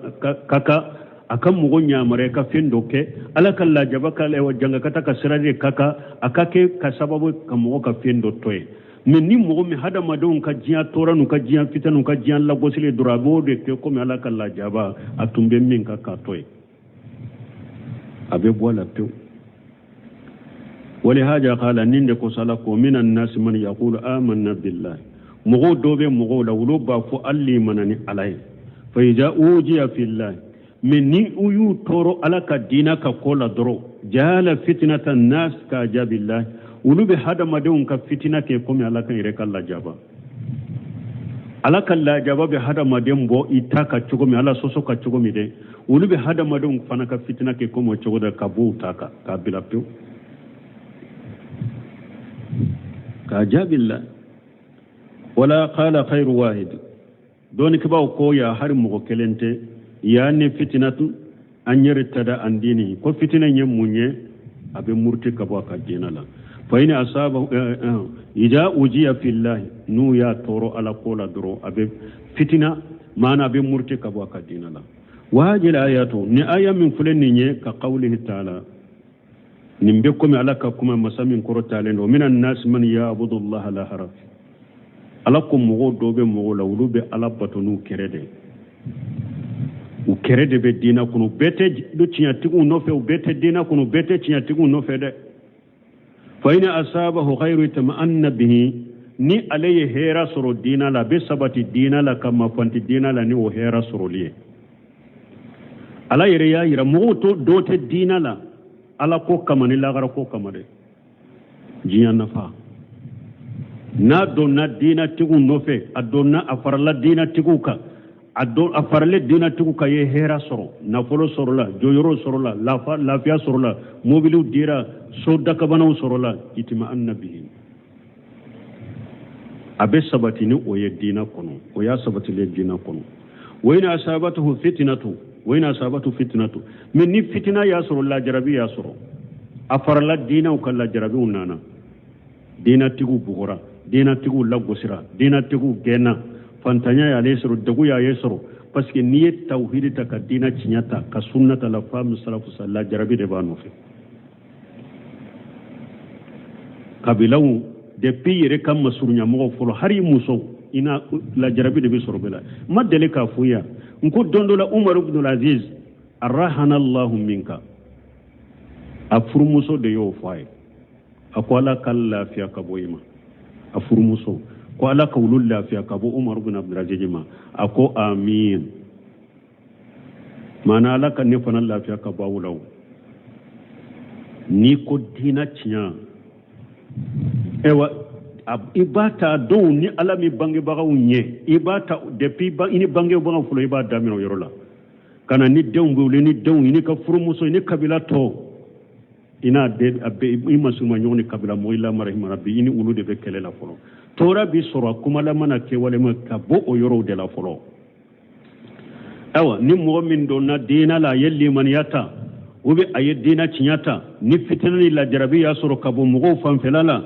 kan a ka mɔgɔ yamaruya ka fɛn dɔ kɛ. Ala ka lajaba ka jangakata ka sirani de ka kan a ka kɛ ka sababu ka mɔgɔ ka fɛn dɔ to yen. Mɛ ni mɔgɔ min hadamadenw ka diɲɛ tɔɔrɔ n'u ka diɲɛ fitina n'u ka diɲɛ lagosili dɔrɔn, a b'o de kɛ komi Ala ka lajaba a tun bɛ min kan k'a to yen, a bɛ bɔ a la pewu. Walihaja qala, nin de kosɔn Ala ko minan nasi man yaqulu amanna billahi, mɔgɔw dɔw bɛ mɔgɔw la, olu b'a fɔ hali limana ni Ala ye, fa iza ujiya fillahi, mɛ ni u y'u tɔɔrɔ Ala ka diinɛ ka ko la dɔrɔn, jaala fitinata nas ka ajabillahi, olu bɛ hadamadenw ka fitina kɛ komi Ala ka yɛrɛ ka lajaba. Ala ka lajaba bɛ hadamaden bɔ i ta ka cogo min, Ala sɔsɔ ka cogo min dɛ, olu bɛ hadamadenw fana ka fitina kɛ komi o cogo dɛ, ka bɔ u ta kan k'a bila pewu ka ajabillah. Wala qala khairu wahid, dɔnnikɛbaaw ko ya hari mɔgɔ kelen tɛ ya ni fitinatu an yartada an dini, ko fitina ye mun ye, a bɛ muruti ka bɔ a ka diinɛ la. Fa in asaba ida ujiya fillahi, n'u y'a tɔɔrɔ Ala ko la dɔrɔn, a bɛ fitina, maana a bɛ muruti ka bɔ a ka diinɛ la. Wa hadhihi ayatu, ni aya min filɛ nin ye, ka qawlihi ta'ala, nin bɛ komi Ala ka kuma masa min kɔrɔtalen don, minan nasi man ya'budu Allaha la haraf. Ala ko mɔgɔw dɔw bɛ mɔgɔw la, olu bɛ Ala bato n'u kɛrɛ de, u kɛrɛ de bɛ diinɛ kɔnɔ, u bɛɛ tɛ don tiɲɛtigiw nɔfɛ, u bɛɛ tɛ diinɛ kɔnɔ, u bɛɛ tɛ tiɲɛtigiw nɔfɛ dɛ. Fa in asabahu khairu tama'anna bihi, ni ale ye hɛrɛ sɔrɔ diinɛ la, a bɛ sabati diinɛ la ka mafanti diinɛ la ni o hɛrɛ sɔrɔli ye. Ala yɛrɛ y'a yira mɔgɔw to dɔw tɛ diinɛ la Ala ko kama ni lagara ko kama dɛ, diɲɛ nafa. N'a donna diinɛtigiw nɔfɛ, a donna, a farala diinɛtigiw kan, a don a faralen diinɛtigiw kan, ye hɛrɛ sɔrɔ, nafolo sɔrɔla, jɔyɔrɔ sɔrɔla, lafiya sɔrɔla, mobiliw dira, so dakabanaw sɔrɔla, itima annabihi, a bɛ sabati ni o ye diinɛ kɔnɔ, o y'a sabatilen diinɛ kɔnɔ. Wa in asabatuhu fitnatu, wa in asabatu fitnatu, mais ni fitina y'a sɔrɔ, lajarabi y'a sɔrɔ, a farala diinɛw kan, lajarabiw nana, diinɛtigiw bugɔra, diinɛtigiw lagosira, diinɛtigiw gɛnna, fantanya y'ale sɔrɔ, degun y'ale sɔrɔ, parce que n'i ye tawhidi ta ka diinɛ tiɲɛ ta ka sunna ta la faamu salafu sa, lajarabi de b'a nɔfɛ. Kabilaw depuis yɛrɛ ka masurunyamɔgɔw fɔlɔ, hali musow i na lajarabi de bɛ sɔrɔ bɛɛ la. N ma deli k'a fɔ yan, n ko don dɔ la Umaru ibn Aziz arahana Allahu minka, a furumuso de y'o fɔ a ye, a ko Ala ka lafiya ka bɔ i ma. A furumuso ko Ala ka olu lafiya ka bɔ Umaru ibn Abdulaziz ma. A ko amin, maana Ala ka ne fana lafiya ka bɔ aw la. O n'i ko diinɛ tiɲɛ, ayiwa, I b'a ta dɔw ni Ala min bangebagaw ɲɛ, i b'a ta depuis i ni bangebagaw fɔlɔ, i b'a daminɛ o yɔrɔ la ka na ni denw bɛ wuli, ni denw, i ni ka furumuso, i ni kabila tɔw, i n'a den a bɛɛ, i masuma ɲɔgɔn ni kabila mɔgɔ, i lamarahima rabbi, i ni olu de bɛ kɛlɛ la fɔlɔ. Tɔɔrɔ bi sɔrɔ a kumalama na kɛwalema ka bɔ o yɔrɔw de la fɔlɔ. Ayiwa, ni mɔgɔ min donna diina la, a ye limaniya ta ou bien a ye diina tiɲɛ ta, ni fitina ni lajarabi y'a sɔrɔ ka bɔ mɔgɔw fanfɛla la,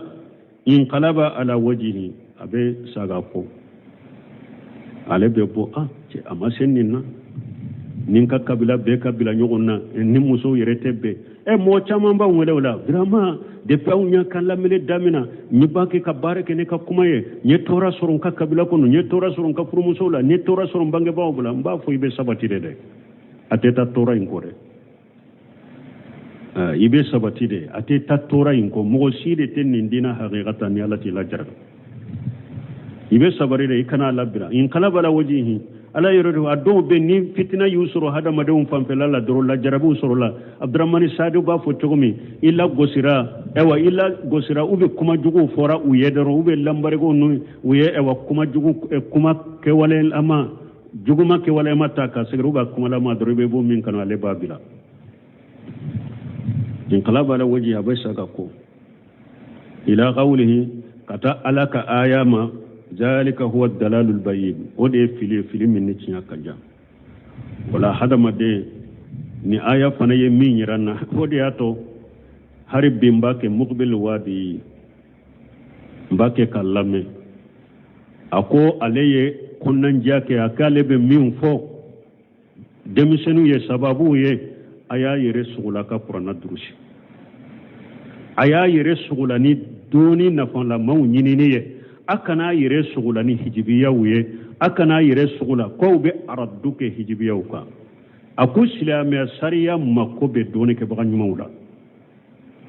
inqalaba ala wajihi, a bɛ saga kɔ, ale bɛ bɔ. A cɛ, a ma se nin na, ni n ka kabila bɛɛ ka bila ɲɔgɔn na, ni musow yɛrɛ tɛ bɛn. Ɛ, mɔgɔ caman b'anw wele o la. Vraiment, depuis anw y'a kan lamɛnni damina, n ye b'a kɛ ka baara kɛ ne ka kuma ye, n ye tɔɔrɔ sɔrɔ n ka kabila kɔnɔ, n ye tɔɔrɔ sɔrɔ n ka furumusow la, n ye tɔɔrɔ sɔrɔ n bangebaaw la. N b'a fɔ, i bɛ sabati de dɛ, a tɛ taa tɔɔrɔ in kɔ dɛ. I bɛ sabati de, a tɛ taa tɔɔrɔ in kɔ. Mɔgɔ si de tɛ nin diinɛ hakika ta ni Ala t'i lajarabi. I bɛ sabari de, i kana labila. Inqalaba ala wajihi, Ala yɛrɛ de a dɔw bɛ ni fitina y'u sɔrɔ hadamadenw fanfɛla la dɔrɔn, lajarabiw sɔrɔ la. Abdramani Sadi b'a fɔ cogo min, i lagosira, ayiwa, i lagosira, u bɛ kuma juguw fɔra u ye dɔrɔn, u bɛ lanbarigow n'u u ye, ayiwa, kuma jugu, kuma kɛwalelama, juguma kɛwalelama ta ka sɛgɛrɛ, u b'a kumalama dɔrɔn, i bɛ bɔ min kɔnɔ, ale b'a bila. Inqalaba ala wajihi, a bɛ sa ka ko ila qawlihi, ka taa Ala ka aya ma, zalika huwa dalalul bayin, o de ye fili ye, fili min ni tiɲɛ ka jan. Wala hadamaden ni aya fana ye min yira n na, o de y'a to hari bi n b'a kɛ Mukbil Wadi, n b'a kɛ ka lamɛn. A ko ale ye kɔnɔnandiya kɛ, a k'ale bɛ min fɔ denmisɛnninw ye, sababuw ye, a y'a yɛrɛ sogola ka kuranna durusi, a y'a yɛrɛ sogola ni dɔnni nafalamaw ɲinini ye, a kana a yɛrɛ sogola ni hijibiyaw ye, a kana a yɛrɛ sogola k'aw bɛ aradu kɛ hijibiyaw kan. A ko silamɛya sariya mako bɛ dɔnnikɛbaga ɲumanw la,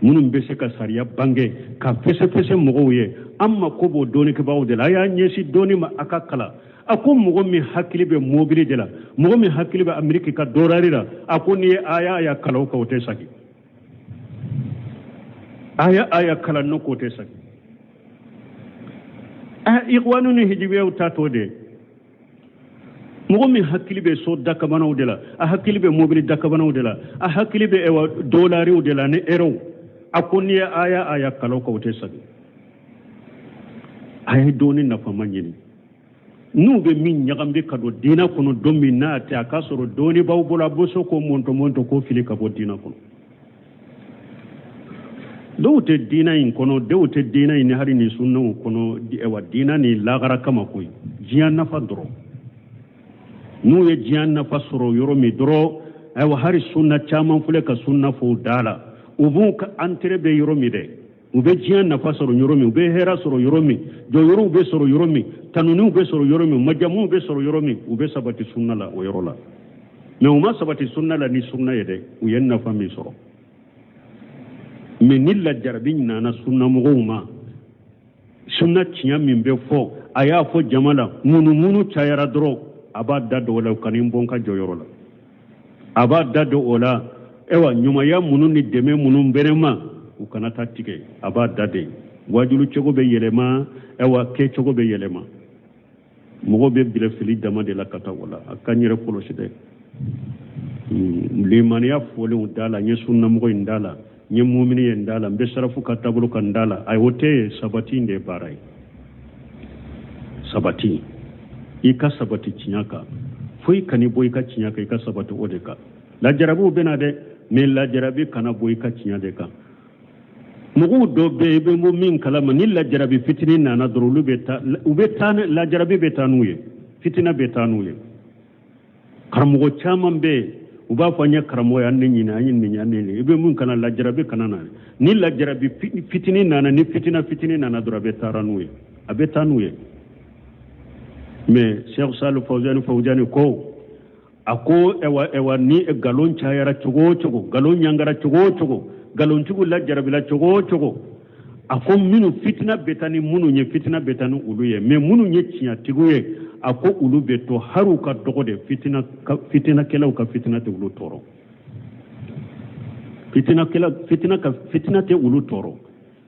minnu bɛ se ka sariya bange ka fɛsɛfɛsɛ mɔgɔw ye. An mako b'o dɔnnikɛbagaw de la. A y'a ɲɛsin dɔnni ma, a ka kalan. A ko mɔgɔ min hakili bɛ mobili de la, mɔgɔ min hakili bɛ Ameriki ka dɔlari la, a ko n'i ye aya aya kalan o kan, o tɛ sagi. Aya aya kalan n'o k'o tɛ sagi. Ikhwanu ni hijibiyaw ta t'o de ye. Mɔgɔ min hakili bɛ so dakabanaw de la, a hakili bɛ mobili dakabanaw de la, a hakili bɛ ɛwa dolariw de la ni erow, a ko n'i ye aya aya kalan o kan, o tɛ sagi. A ye dɔnni nafama ɲini. N'u bɛ min ɲagami ka don diinɛ kɔnɔ don min n'a tɛ, a k'a sɔrɔ dɔnni b'aw bolo, a bɛ se k'o mɔntɔ mɔntɔ k'o fili ka bɔ diinɛ kɔnɔ. Dɔw tɛ diinɛ in kɔnɔ, dɔw tɛ diinɛ in ni hali ni sunnaw kɔnɔ, ɛwa diinɛ ni lagara kama koyi, diɲɛ nafa dɔrɔn. N'u ye diɲɛ nafa sɔrɔ yɔrɔ min dɔrɔn, ayiwa, hali sunna caman filɛ ka sunna fɔ u da la, u b'u ka intérêt bɛ yɔrɔ min dɛ, u bɛ diɲɛ nafa sɔrɔ yɔrɔ min, u bɛ hɛrɛ sɔrɔ yɔrɔ min, jɔyɔrɔw bɛ sɔrɔ yɔrɔ min, tanuniw bɛ sɔrɔ yɔrɔ min, majamuw bɛ sɔrɔ yɔrɔ min, u bɛ sabati sunna la o yɔrɔ la. Mais u ma sabati sunna la ni sunna ye dɛ, u ye nafa min sɔrɔ. Mais ni lajarabi nana sunnamɔgɔw ma, sunna tiɲɛ min bɛ fɔ, a y'a fɔ jama la, ŋunuŋunu cayara dɔrɔn, a b'a da don o la, ka nin bɔ n ka jɔyɔrɔ la, a b'a da don o la, ayiwa, ɲumanya minnu ni dɛmɛ minnu bɛ ne ma, u kana taa tigɛ, a b'a da de. Wajulu cogo bɛ yɛlɛma, ayiwa, kɛcogo bɛ yɛlɛma, mɔgɔ bɛ bila fili dama de la ka taa o la. A ka n yɛrɛ kɔlɔsi dɛ. Limaniya fɔlenw da la, n ye sunnamɔgɔ in da la, n ye mumini ye n da la, n bɛ sarafu ka taabolo kan n da la, ayi, o tɛ yen. Sabati in de ye baara ye. Sabati, i ka sabati tiɲɛ kan, foyi kan'i bɔ i ka tiɲɛ kan, i ka sabati o de kan. Lajarabiw bɛ na dɛ, mais lajarabi kana bɔ i ka tiɲɛ de kan. Mɔgɔw dɔ bɛ yen, i bɛ bɔ min kalama, ni lajarabi fitinin nana dɔrɔn, olu bɛ taa, u bɛ taa, lajarabi bɛ taa n'u ye, fitina bɛ taa n'u ye. Karamɔgɔ caman bɛ yen, u b'a fɔ an ye karamɔgɔ ye, an ne ɲini, an ye nin, an ne nin. I bɛ mun kana, lajarabi kana na. Ni lajarabi fitinin nana, ni fitina fitinin nana dɔrɔn, a bɛ taa n'u ye, a bɛ taa n'u ye. Mais Cheikh Salih Fawzani Fawzani ko, a ko ɛwa ɛwa, ni nkalon cayara cogo o cogo, nkalon ɲangara cogo o cogo, nkalontigiw lajarabila cogo o cogo, a ko minnu fitina bɛ taa ni minnu ye, fitina bɛ taa ni olu ye, mais minnu ye tiɲɛtigiw ye, a ko olu bɛ to, hali u ka dɔgɔ de, fitinakɛlaw ka fitina tɛ olu tɔɔrɔ, fitina tɛ olu tɔɔrɔ.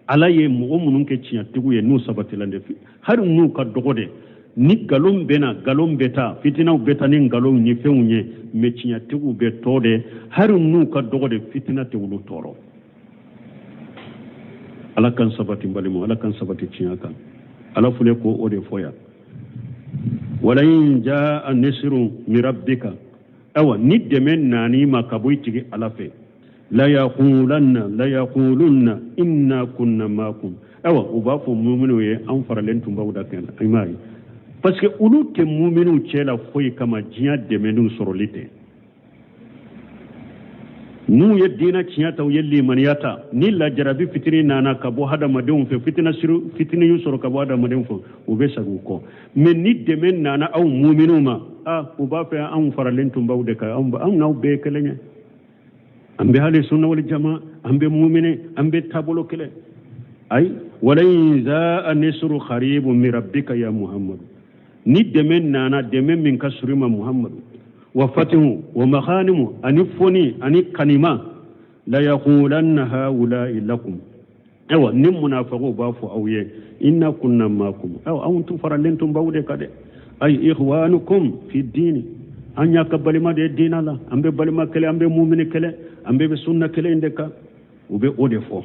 Ala ye mɔgɔ minnu kɛ tiɲɛtigiw ye n'u sabatila de hali n'u ka dɔgɔ de ni nkalon bɛ na nkalon bɛ taa fitinaw bɛ taa ni nkalonw ni fɛnw ye mais tiɲɛtigiw bɛ to de hali n'u ka dɔgɔ de fitina tɛ olu tɔɔrɔ Ala k'an sabati n balimaw Ala k'an sabati tiɲɛ kan Ala filɛ ko o de fɔ yan walain jaa nisirun min rabbika awa ni dɛmɛ nan'i ma ka bɔ i tigi Ala fɛ layakulanna layakulunna inna kunna makum awa u b'a fɔ muminiw ye an faralen tun b'aw de kan i m'a ye parce que olu tɛ muminiw cɛ la foyi kama diɲɛ dɛmɛniw sɔrɔli tɛ n'u ye diinɛ tiɲɛ ta u ye limaniya ta ni lajarabi fitini nana ka bɔ hadamadenw fɛ fitina siru fitini y'u sɔrɔ ka bɔ hadamadenw fɛ u bɛ segin u kɔ mais ni dɛmɛ nana aw muminiw ma a u b'a fɔ anw faralen tun b'aw de kan anw n'aw bɛɛ ye kelen ye an bɛ ahli sunna wal jama an bɛ mumini an bɛ taabolo kelen ayi walain jaa nisru kharibun min rabbika ya muhammadu ni dɛmɛ nana dɛmɛ min ka surun i ma muhammadu wa fatihu wa maghanimu ani foni ani kanima layakulanna haulai lakum ayiwa ni munafagiw b'a fɔ aw ye inna kunna makum ayiwa anw tun faralen tun b'aw de kan dɛ ay ikhwanukum fi dini an y'a ka balima de ye diina la an bɛ balima kelen an bɛ mumini kelen an bɛɛ bɛ sunna kelen de kan u bɛ o de fɔ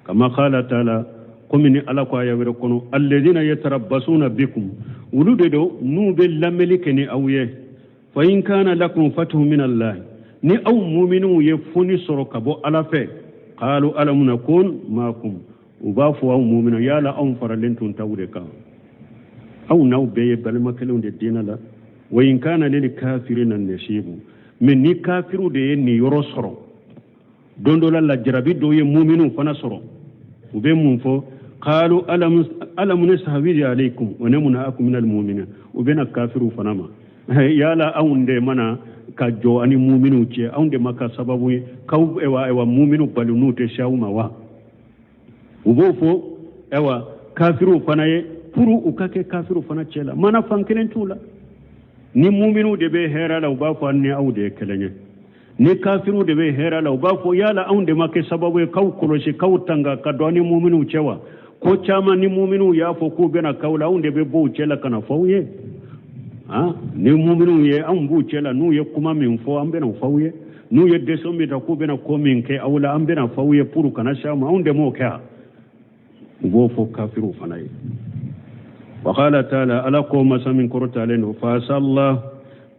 kama qala taala komi ni Ala ko aya wɛrɛ kɔnɔ alladina yatarabbasuna bikum olu de don n'u bɛ lamɛnni kɛ ni aw ye fa in kana lakum fatuhu min allahi ni aw muminiw ye foni sɔrɔ ka bɔ Ala fɛ qalu alam nakun makum u b'a fɔ aw muminiw yala anw faralen tun t'aw de kan aw n'aw bɛɛ ye balima kelenw de diinɛ la wa in kana lil kafirina nasibu mais ni kafiriw de ye niyɔrɔ sɔrɔ don dɔ la lajarabi dɔw ye muminiw fana sɔrɔ u bɛ mun fɔ qalu alam nastahwiz alaykum wa namna'akum minal mu'minin u bɛna kafiriw fana ma yala anw de ma na ka jɔ ani muminiw cɛ anw de ma kɛ sababu ye k'aw ayiwa ayiwa muminiw bali n'u tɛ se aw ma wa u b'o fɔ ayiwa kafiriw fana ye pour u ka kɛ kafiriw fana cɛ la mana fan kelen t'u la ni muminiw de bɛ hɛrɛ la u b'a fɔ an ni aw de ye kelen ye ni kafiriw de bɛ hɛrɛ la u b'a fɔ yala anw de ma kɛ sababu ye k'aw kɔlɔsi k'aw tanga ka don an ni muminiw cɛ wa ko caman ni muminiw y'a fɔ k'u bɛna k'aw la anw de bɛ bɔ u cɛ la ka na fɔ aw ye ni muminiw ye anw b'u cɛ la n'u ye kuma min fɔ an bɛna o fɔ aw ye n'u ye décision min ta k'u bɛna ko min kɛ aw la an bɛna fɔ aw ye pour kana se aw ma anw de m'o kɛ wa u b'o fɔ kafiriw fana ye wa qala taala Ala ko masa min kɔrɔtalen don fa asallah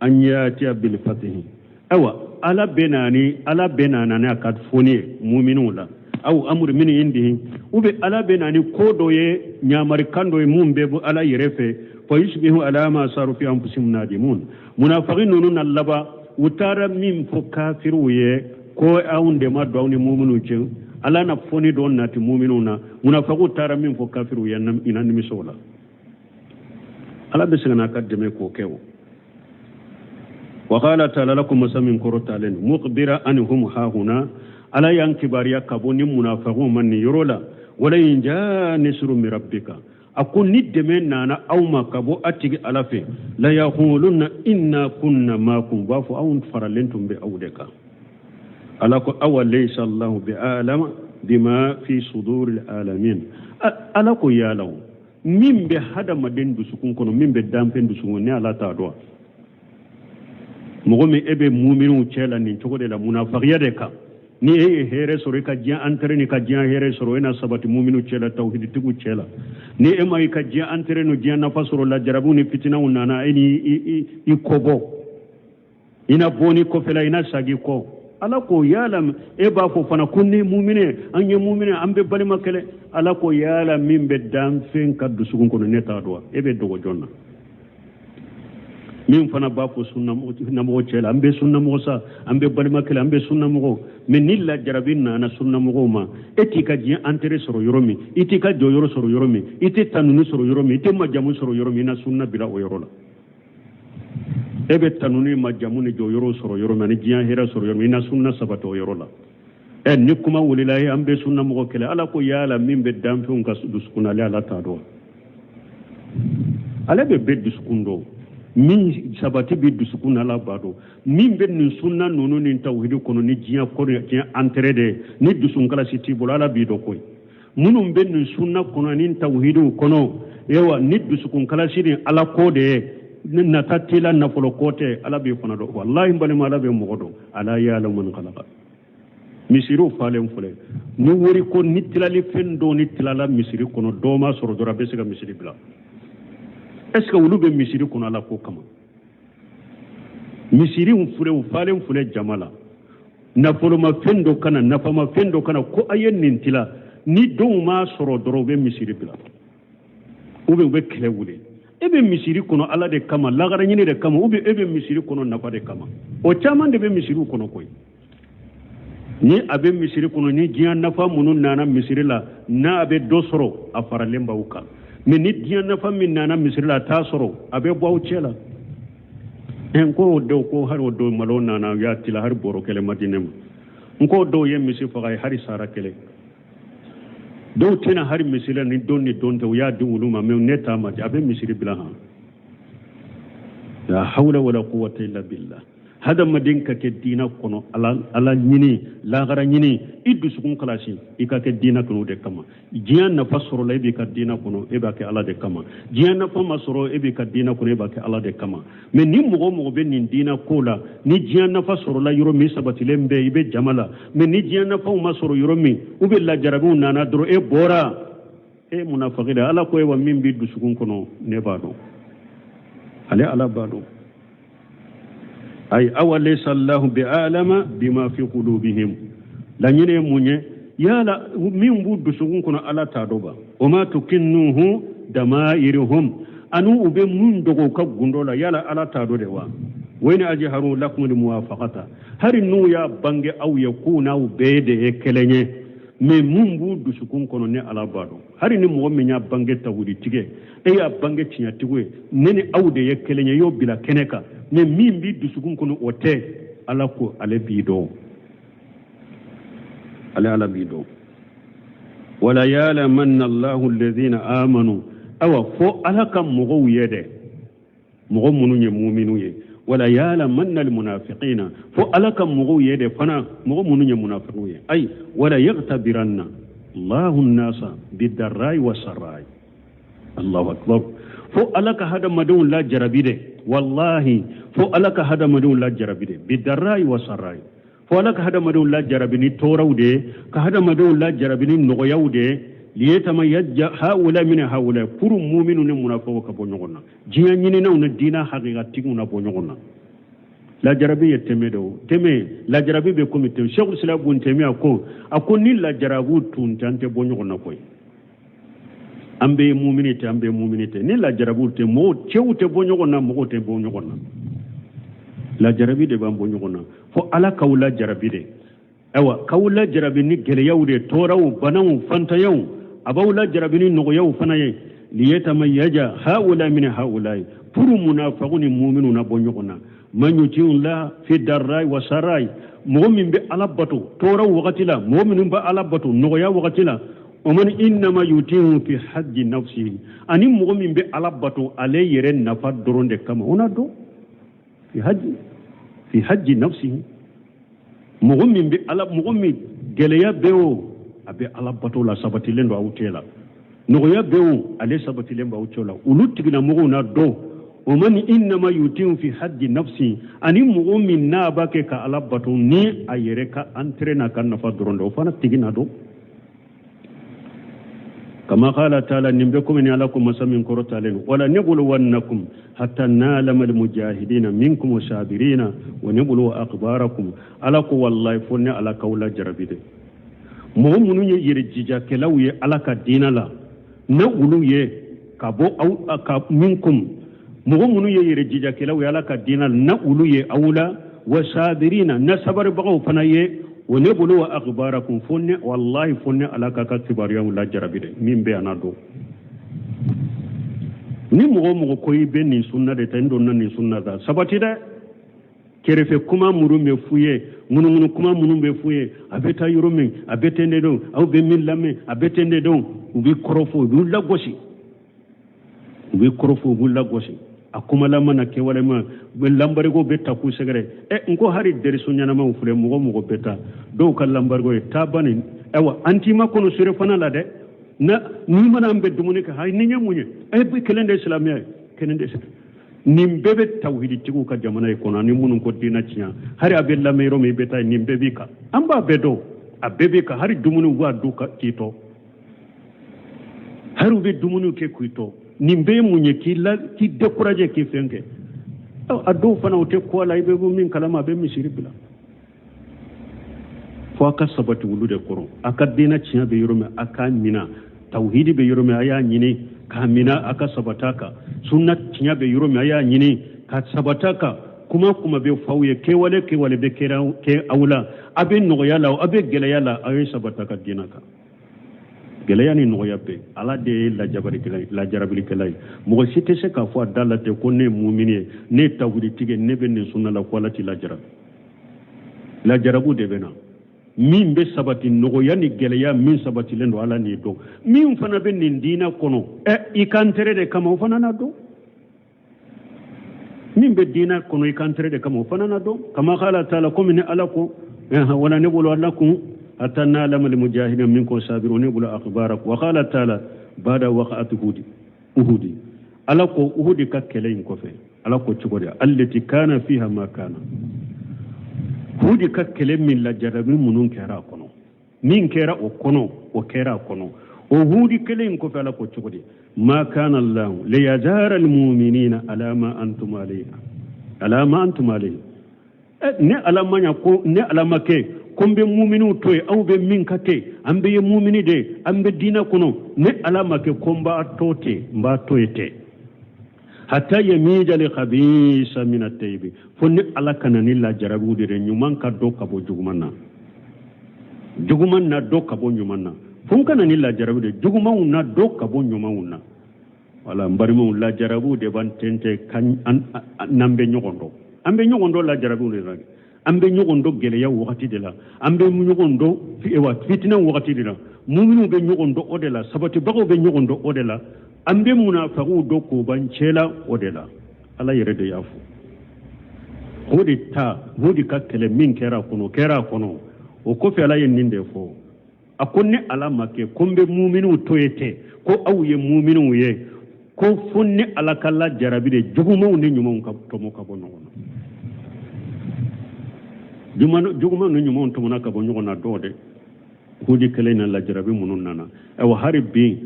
an yatiya bil fatihi ayiwa Ala bɛ na ni Ala bɛ na ni a ka foni ye muminiw la aw amuru min indihi ou bien Ala bɛ na ni ko dɔ ye ɲamarikan dɔ ye mun bɛ bɔ Ala yɛrɛ fɛ fa yusbihu ala ma asaru fi anfusihim nadimun munafiki ninnu na laban u taara min fɔ kafiriw ye ko anw de ma don aw ni muminiw cɛ Ala na foni dɔ nati muminiw na munafakiw taara min fɔ kafiriw ye i na nimisa o la Ala bɛ se ka n'a ka dɛmɛ k'o kɛ o wa qala taala Ala ko masa min kɔrɔtalen don mukhbira anhum hahuna Ala y'an kibaruya ka bɔ ni munafakiw ma nin yɔrɔ la wala in jaa nisru min rabbika a ko ni dɛmɛ nana aw ma ka bɔ a tigi Ala fɛ la yaqulunna inna kunna makum u b'a fɔ anw faralen tun bɛ aw de kan Ala ko awa laysa Allahu bi alama bima fi suduril alamin Ala ko yala o min bɛ hadamaden dusukun kɔnɔ min bɛ danfɛn dusukun kɔnɔ ne Ala t'a dɔn mɔgɔ min e bɛ muminiw cɛ la nin cogo de la munafagiya de kan ni e ye hɛrɛ sɔrɔ i ka diɲɛ intérêt n'i ka diɲɛ hɛrɛ sɔrɔ e na sabati muminiw cɛ la tawhiditigiw cɛ la ni e ma i ka diɲɛ intérêt ni diɲɛ nafa sɔrɔ lajarabiw ni fitinaw nana e ni i kɔbɔ i na bɔ ni kɔfɛla i na sagi kɔ Ala ko yala e b'a fɔ fana ko ne mumine an ye mumine an bɛ balima kelen Ala ko yala min bɛ danfɛn ka dusukun kɔnɔ ne t'a dɔn e bɛ dogo jɔn na min fana b'a fɔ sunnamɔgɔ cɛ la an bɛ sunnamɔgɔ sa an bɛ balima kelen an bɛ sunnamɔgɔ mais ni lajarabi nana sunnamɔgɔw ma e t'i ka diɲɛ intérêt sɔrɔ yɔrɔ min i t'i ka jɔyɔrɔ sɔrɔ yɔrɔ min i tɛ tanuni sɔrɔ yɔrɔ min i tɛ majamu sɔrɔ yɔrɔ min i na sunna bila o yɔrɔ la e bɛ tanuni majamu ni jɔyɔrɔ sɔrɔ yɔrɔ min ani diɲɛ hɛrɛ sɔrɔ yɔrɔ min i na sunna sabati o yɔrɔ la ɛ ni kuma wulila ye an bɛ sunnamɔgɔ kɛlɛ Ala ko yala min bɛ danfɛnw ka dusukun na ale Ala t'a dɔn ale bɛ bɛɛ dusukun dɔn min sabati bɛ dusukun na Ala b'a dɔn min bɛ nin sunna ninnu ni tawhidi kɔnɔ ni diɲɛ ko diɲɛ intérêt de ye ni dusukun kalasi t'i bolo Ala b'i dɔn koyi. Minnu bɛ nin sunna kɔnɔ ni tawhidiw kɔnɔ, yawa, ni dusukun kalasi ni ala ko de ye, ni nata t'i la, nafolo ko tɛ, Ala b'i fana dɔn. Walahi n balima, Ala bɛ mɔgɔ dɔn. Ala ya'lamu man khalaqa. Misiriw falen filɛ ni wari ko ni tilali fɛn dɔw ni tilala misiri kɔnɔ, dɔw ma sɔrɔ dɔrɔn, a bɛ se ka misiri bila. Est ce que olu bɛ misiri kɔnɔ Ala ko kama? Misiriw filɛ, u falen filɛ jama la. Nafolomafɛn dɔ kana, nafamafɛn dɔ kana ko a ye nin tila, ni dɔw m'a sɔrɔ dɔrɔn, u bɛ misiri bila ou bien u bɛ kɛlɛ wuli. E bɛ misiri kɔnɔ Ala de kama, lagara ɲini de kama, ou bien e bɛ misiri kɔnɔ nafa de kama? O caman de bɛ misiriw kɔnɔ koyi. Ni a bɛ misiri kɔnɔ, ni diɲɛ nafa minnu nana misiri la, n'a bɛ dɔ sɔrɔ, a faralen b'aw kan. Mais ni diɲɛ nafa min nana misiri la, a t'a sɔrɔ, a bɛ bɔ aw cɛ la. N ko o dɔw ko hali o dɔw malo nana, u y'a tila, hali bɔrɔ kelen ma di ne ma. N ko dɔw ye misi faga ye, hali sara kelen. Dɔw tɛna hali misiri la ni don ni don tɛ, u y'a di olu ma, mais ne t'a ma di, a bɛ misiri bila han. La hawla wala quwwata illa billah. Hadamaden ka kɛ diina kɔnɔ, ala ala ɲini, lahara ɲini, i dusukun kalasi, i ka kɛ diina kɔnɔ o de kama. Diɲɛ nafa sɔrɔla, e b'i ka diina kɔnɔ, e b'a kɛ Ala de kama. Diɲɛ nafa ma sɔrɔ, e b'i ka diina kɔnɔ, e b'a kɛ Ala de kama. Mais ni mɔgɔ o mɔgɔ bɛ nin diina ko la, ni diɲɛ nafa sɔrɔla yɔrɔ min, sabatilen bɛ, i bɛ jama la. Mais ni diɲɛ nafaw ma sɔrɔ yɔrɔ min, ou bien lajarabiw nana dɔrɔn, e bɔra, e munafaki de. Ala ko e wa min b'i dusukun kɔnɔ, ne b'a dɔn, ale Ala b'a dɔn. Ayi, awa laysa Allahu bi a'lama bima fi qulubihim. Laɲini ye mun ye? Yala min b'u dusukun kɔnɔ, Ala t'a dɔn ba? Wa ma tukinnuhu damairuhum, ani u bɛ mun dogo u ka gundo la, yala Ala t'a dɔn de wa? Wa in ajharu lakum almuwafaqata, hari n'u y'a bange aw ye k'u n'aw bɛɛ de ye kelen ye, mais mun b'u dusukun kɔnɔ, ne Ala b'a dɔn. Hari ni mɔgɔ min y'a bange tawhidi tigɛ, e y'a bange tiɲɛtigiw ye, ne ni aw de ye kelen ye, i y'o bila kɛnɛ kan, mais min b'i dusukun kɔnɔ, o tɛ. Ala ko ale b'i dɔn, ale Ala b'i dɔn. Wala ya'lamanna Allahu alladhina amanu, awa fo Ala ka mɔgɔw ye dɛ, mɔgɔ minnu ye muminu ye. Wala ya'lamanna almunafiqina, fo Ala ka mɔgɔw ye de fana, mɔgɔ minnu ye munafiqiw ye. Ayi, wala yaghtabiranna Allahu nasa bidarrai wa sarrai. Allahu akbar. Fo Ala ka hadamadenw lajarabi dɛ, wallahi, fo Ala ka hadamadenw lajarabi dɛ, bidarrai wa sarrai. Fo Ala ka hadamadenw lajarabi ni tɔɔrɔw de ye, ka hadamadenw lajarabi ni nɔgɔyaw de ye. Liyatamayyaza haula min haula, pour muminu ni munafiqw ka bɔ ɲɔgɔn na, diɲɛ ɲininaw ni diinɛ hakikatigiw na bɔ ɲɔgɔn na. Lajarabi ye tɛmɛ de, o tɛmɛ lajarabi bɛ komi tɛmɛ. Sɛku Sila bun Tɛmiya ko, a ko ni lajarabiw tun tɛ, an tɛ bɔ ɲɔgɔn na koyi. An bɛɛ ye mumini tɛ, an bɛɛ ye mumini tɛ. Ni lajarabiw tɛ, mɔgɔw cɛw tɛ bɔ ɲɔgɔn na, mɔgɔw tɛ bɔ ɲɔgɔn na. Lajarabi de b'an bɔ ɲɔgɔn na. Fo Ala k'aw lajarabi de, ayiwa, k'aw lajarabi ni gɛlɛyaw de, tɔɔrɔw, banaw, fantanyaw. A b'aw lajarabi ni nɔgɔyaw fana ye. Liyatamayyaza haula min haula, pour munafaku ni muminu na bɔ ɲɔgɔn na. Man yuti'u la fi darrai wa sarai, mɔgɔ min bɛ Ala bato tɔɔrɔw wagati la, mɔgɔ minnu bɛ Ala bato nɔgɔya wagati la. O man innama yuti'u fi hajji nafsihi, ani mɔgɔ min bɛ Ala bato ale yɛrɛ nafa dɔrɔn de kama, o na dɔn. Fi hajji nafsihi, mɔgɔ min bɛ Ala, mɔgɔ min gɛlɛya bɛ o, a bɛ Ala bato la, sabatilen don aw cɛ la, nɔgɔya bɛ o, ale sabatilen b'aw cɛ la, olu tigilamɔgɔw na dɔn. O man innama yuti'u fi hajji nafsi, ani mɔgɔ min n'a b'a kɛ ka Ala bato ni a yɛrɛ ka intérêt n'a ka nafa dɔrɔn de, o fana tigi na dɔn. Kama qala taala, nin bɛ komi ni Ala ko masa min kɔrɔtalen: wala nabluwannakum hatta na'lama almujahidina minkum wasabirina wa nabluwa akhbarakum. Ala ko wallahi, fo ne Ala k'aw lajarabi dɛ, mɔgɔ minnu ye yɛrɛ jijakɛlaw ye Ala ka diinɛ la, ne olu ye ka bɔ aw ka minkum, mɔgɔ minnu ye yɛrɛ jijakɛlaw ye Ala ka diinɛ la, na olu ye aw la, wa sabirina, na sabaribagaw fana ye, wa nabluwa akhbarakum. Fo ne, wallahi, fo ne Ala ka ka kibaruyaw lajarabi dɛ, min bɛ yan na dɔn. Ni mɔgɔ o mɔgɔ ko i bɛ nin sunna de ta, n donna nin sunna ta, sabati dɛ. Kɛrɛfɛ kuma minnu bɛ f'u ye, ŋunuŋunu kuma minnu bɛ f'u ye, a bɛ taa yɔrɔ min, a bɛ ten de don, aw bɛ min lamɛn, a bɛ ten de don, u bɛ kɔrɔfɔ, u b'u lagosi, u bɛ kɔrɔfɔ, u b'u lagosi. A kumalama na kɛwale ma, u bɛ lanbarigo bɛ ta k'u sɛgɛrɛ. Ɛ, n ko hali deriso ɲɛnamaw filɛ, mɔgɔ mɔgɔ bɛ taa, dɔw ka lanbarigo ye taa ba nin. Ayiwa, an t'i ma kɔnɔ sere fana la dɛ. Na n'i mana an bɛ dumuni kɛ, hayi, nin ye mun ye? E bɛ kelen de ye silamɛya ye, kelen de ye. Nin bɛɛ bɛ tawhiditigiw ka jamana in kɔnɔ, ani minnu ko diinɛ tiɲɛ. Hali a bɛ lamɛn yɔrɔ min, i bɛ taa yen, nin bɛɛ b'i kan. An b'a bɛɛ dɔn, a bɛɛ b'i kan. Hali dumuni, u b'a dun k'i tɔ, hali u bɛ dumuni kɛ k'i tɔ. Nin bɛɛ ye mun ye? K'i la, k'i décourager, k'i fɛn kɛ. A dɔw fana, u tɛ ko a la. I bɛ bɔ min kalama, a bɛ misiri bila. Fo a ka sabati olu de kɔrɔ. A ka diinɛ tiɲɛ bɛ yɔrɔ min, a k'a mina. Tawhidi bɛ yɔrɔ min, a y'a ɲini k'a mina, a ka sabata kan. Sunna tiɲɛ bɛ yɔrɔ min, a y'a ɲini ka sabata kan. Kuma kuma bɛ fɔ aw ye, kɛwale kɛwale bɛ kɛ aw la, a bɛ nɔgɔya la, a bɛ gɛlɛya la, aw ye sabata ka diinɛ kan. Gɛlɛya ni nɔgɔya bɛɛ, Ala de ye lajarabilikɛla ye. Mɔgɔ si tɛ se k'a fɔ a da la ten ko ne ye mumini ye, ne ye tawhiditigi ye, ne bɛ nin sunna la, ko Ala t'i lajarabi. Lajarabu de bɛ na. Min bɛ sabati nɔgɔya ni gɛlɛya, min sabatilen don, Ala n'i dɔn. Min fana bɛ nin diinɛ kɔnɔ, ɛ, i ka intérêt de kama, o fana na dɔn. Min bɛ diinɛ kɔnɔ i ka intérêt de kama, o fana na dɔn. Kama qala taala, komi ni Ala ko: wala nabluwannakum hatta na'lama al-mujahidin minkum sabirun nablu akhbarakum. Wa qala taala bada waqa'ati hudi uhudi. Ala ko Uhudi ka kɛlɛ in kɔfɛ, Ala ko cogo di? Allati kana fiha ma kana. Uhudi ka kɛlɛ min, lajarabi minnu kɛra a kɔnɔ, min kɛra o kɔnɔ, o kɛra a kɔnɔ. O Uhudi kɛlɛ in kɔfɛ, Ala ko cogo di? Ma kana Allah liyazara almu'minina ala ma antum alayhi, ala ma antum alayhi. Ne Ala ma ɲa ko ne Ala ma kɛ ko n bɛ muminiw to yen, aw bɛ min ka kɛ, an bɛ ye mumini de, an bɛ diinɛ kɔnɔ. Ne Ala ma kɛ ko n b'a to ten, n b'a to yen ten. Hatta yamija li khabisa min at-tayyib, fo ni Ala ka na ni lajarabiw de ye, ɲuman ka dɔn ka bɔ juguman na, juguman na dɔn ka bɔ ɲuman na. Fo n ka na ni lajarabiw de, jugumanw na dɔn ka bɔ ɲumanw na. Wala n balimaw, lajarabiw de b'an tɛntɛn kan n'an bɛ ɲɔgɔn dɔn. An bɛ ɲɔgɔn dɔn lajarabiw de la. An bɛ ɲɔgɔn dɔn gɛlɛya wagati de la. An bɛ ɲɔgɔn dɔn fitinɛ wagati de la. Muminiw bɛ ɲɔgɔn dɔn o de la. Sabatibagaw bɛ ɲɔgɔn dɔn o de la. An bɛ munafagiw dɔn k'o ban cɛ la o de la. Ala yɛrɛ de y'a fɔ o de ta. O de ka kɛlɛ min kɛra a kɔnɔ, kɛra a kɔnɔ. O kɔfɛ, Ala ye nin de fɔ. A ko ni Ala ma kɛ ko n bɛ muminiw to yen ten, ko aw ye muminiw ye, ko fo ni Ala ka lajarabi de, jugumanw ni ɲumanw ka tɔmɔ ka bɔ ɲɔgɔn na. Jugumanw ni ɲumanw tɔmɔna ka bɔ ɲɔgɔn na dɔw de. Hudi kɛlɛ in na, lajarabi minnu nana, ayiwa, hali bi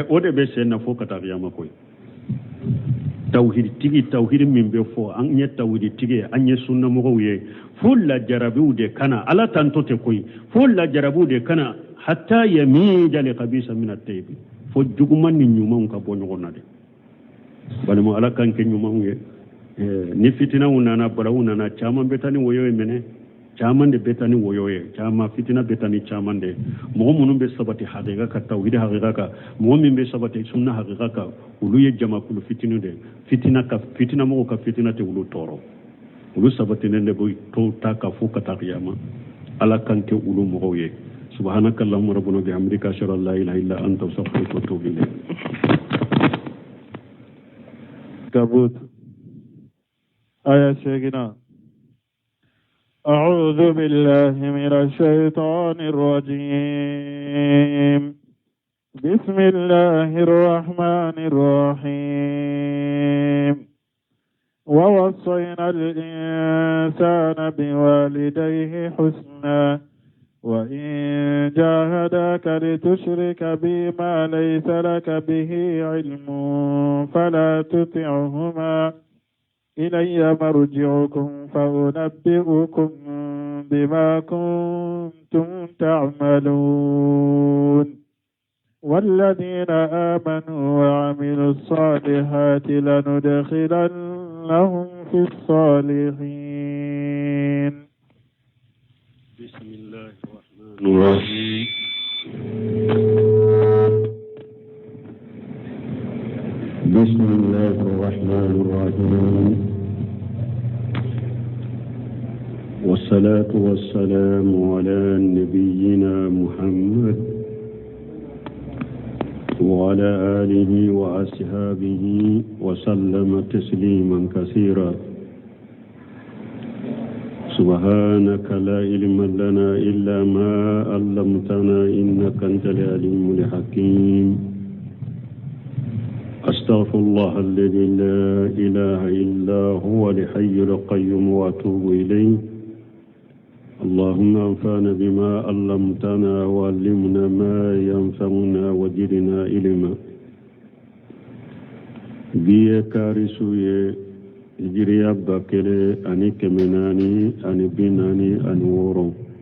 o de bɛ sen na fo ka taa kiyama koyi. Tawhiditigi, tawhidi min bɛ fɔ, an ye tawhiditigi ye, an ye sunnamɔgɔw ye, fo lajarabiw de kana. Ala t'an to ten koyi. Fo lajarabiw de kana. Hatta yamija li khabisa min at-tayyib, fo juguman ni ɲumanw ka bɔ ɲɔgɔn na de. Balima, Ala k'an kɛ ɲumanw ye. Ni fitinaw nana, balawu nana, caman bɛ taa ni woyo ye minɛ, caman de bɛ taa ni woyo ye, caman fitina bɛ taa ni caman de. Mɔgɔ minnu bɛ sabati hakika kan, tawhidi hakika kan, mɔgɔ min bɛ sabati sunna hakika kan, olu ye jamakulu fitinin de. Fitina ka fitina, mɔgɔw ka fitina tɛ olu tɔɔrɔ. Olu sabatilen de bɛ to ta ka fo ka taa kiyama. Ala kan kɛ olu mɔgɔw ye. Subhanaka allahumma rabbana bihamdika, ashhadu an la ilaha illa anta, astaghfiruka wa atubu ilayk. Kabut آية شيخنا. أعوذ بالله من الشيطان الرجيم. بسم الله الرحمن الرحيم. ووصينا الإنسان بوالديه حسنا وإن جاهداك لتشرك بي ما ليس لك به علم فلا تطعهما إلي مرجعكم فأنبئكم بما كنتم تعملون. والذين آمنوا وعملوا الصالحات لندخلنهم في الصالحين. بسم الله الرحمن الرحيم. بسم الله الرحمن الرحيم، والصلاة والسلام على نبينا محمد وعلى آله وأصحابه وسلم تسليما كثيرا. سبحانك لا علم لنا إلا ما علمتنا إنك أنت العليم الحكيم أستغفر الله الذي لا إله إلا هو الحي القيوم وأتوب إليه اللهم انفعنا بما علمتنا وعلمنا ما ينفعنا وزدنا علما bi ye kari su ye hijiriya 1446.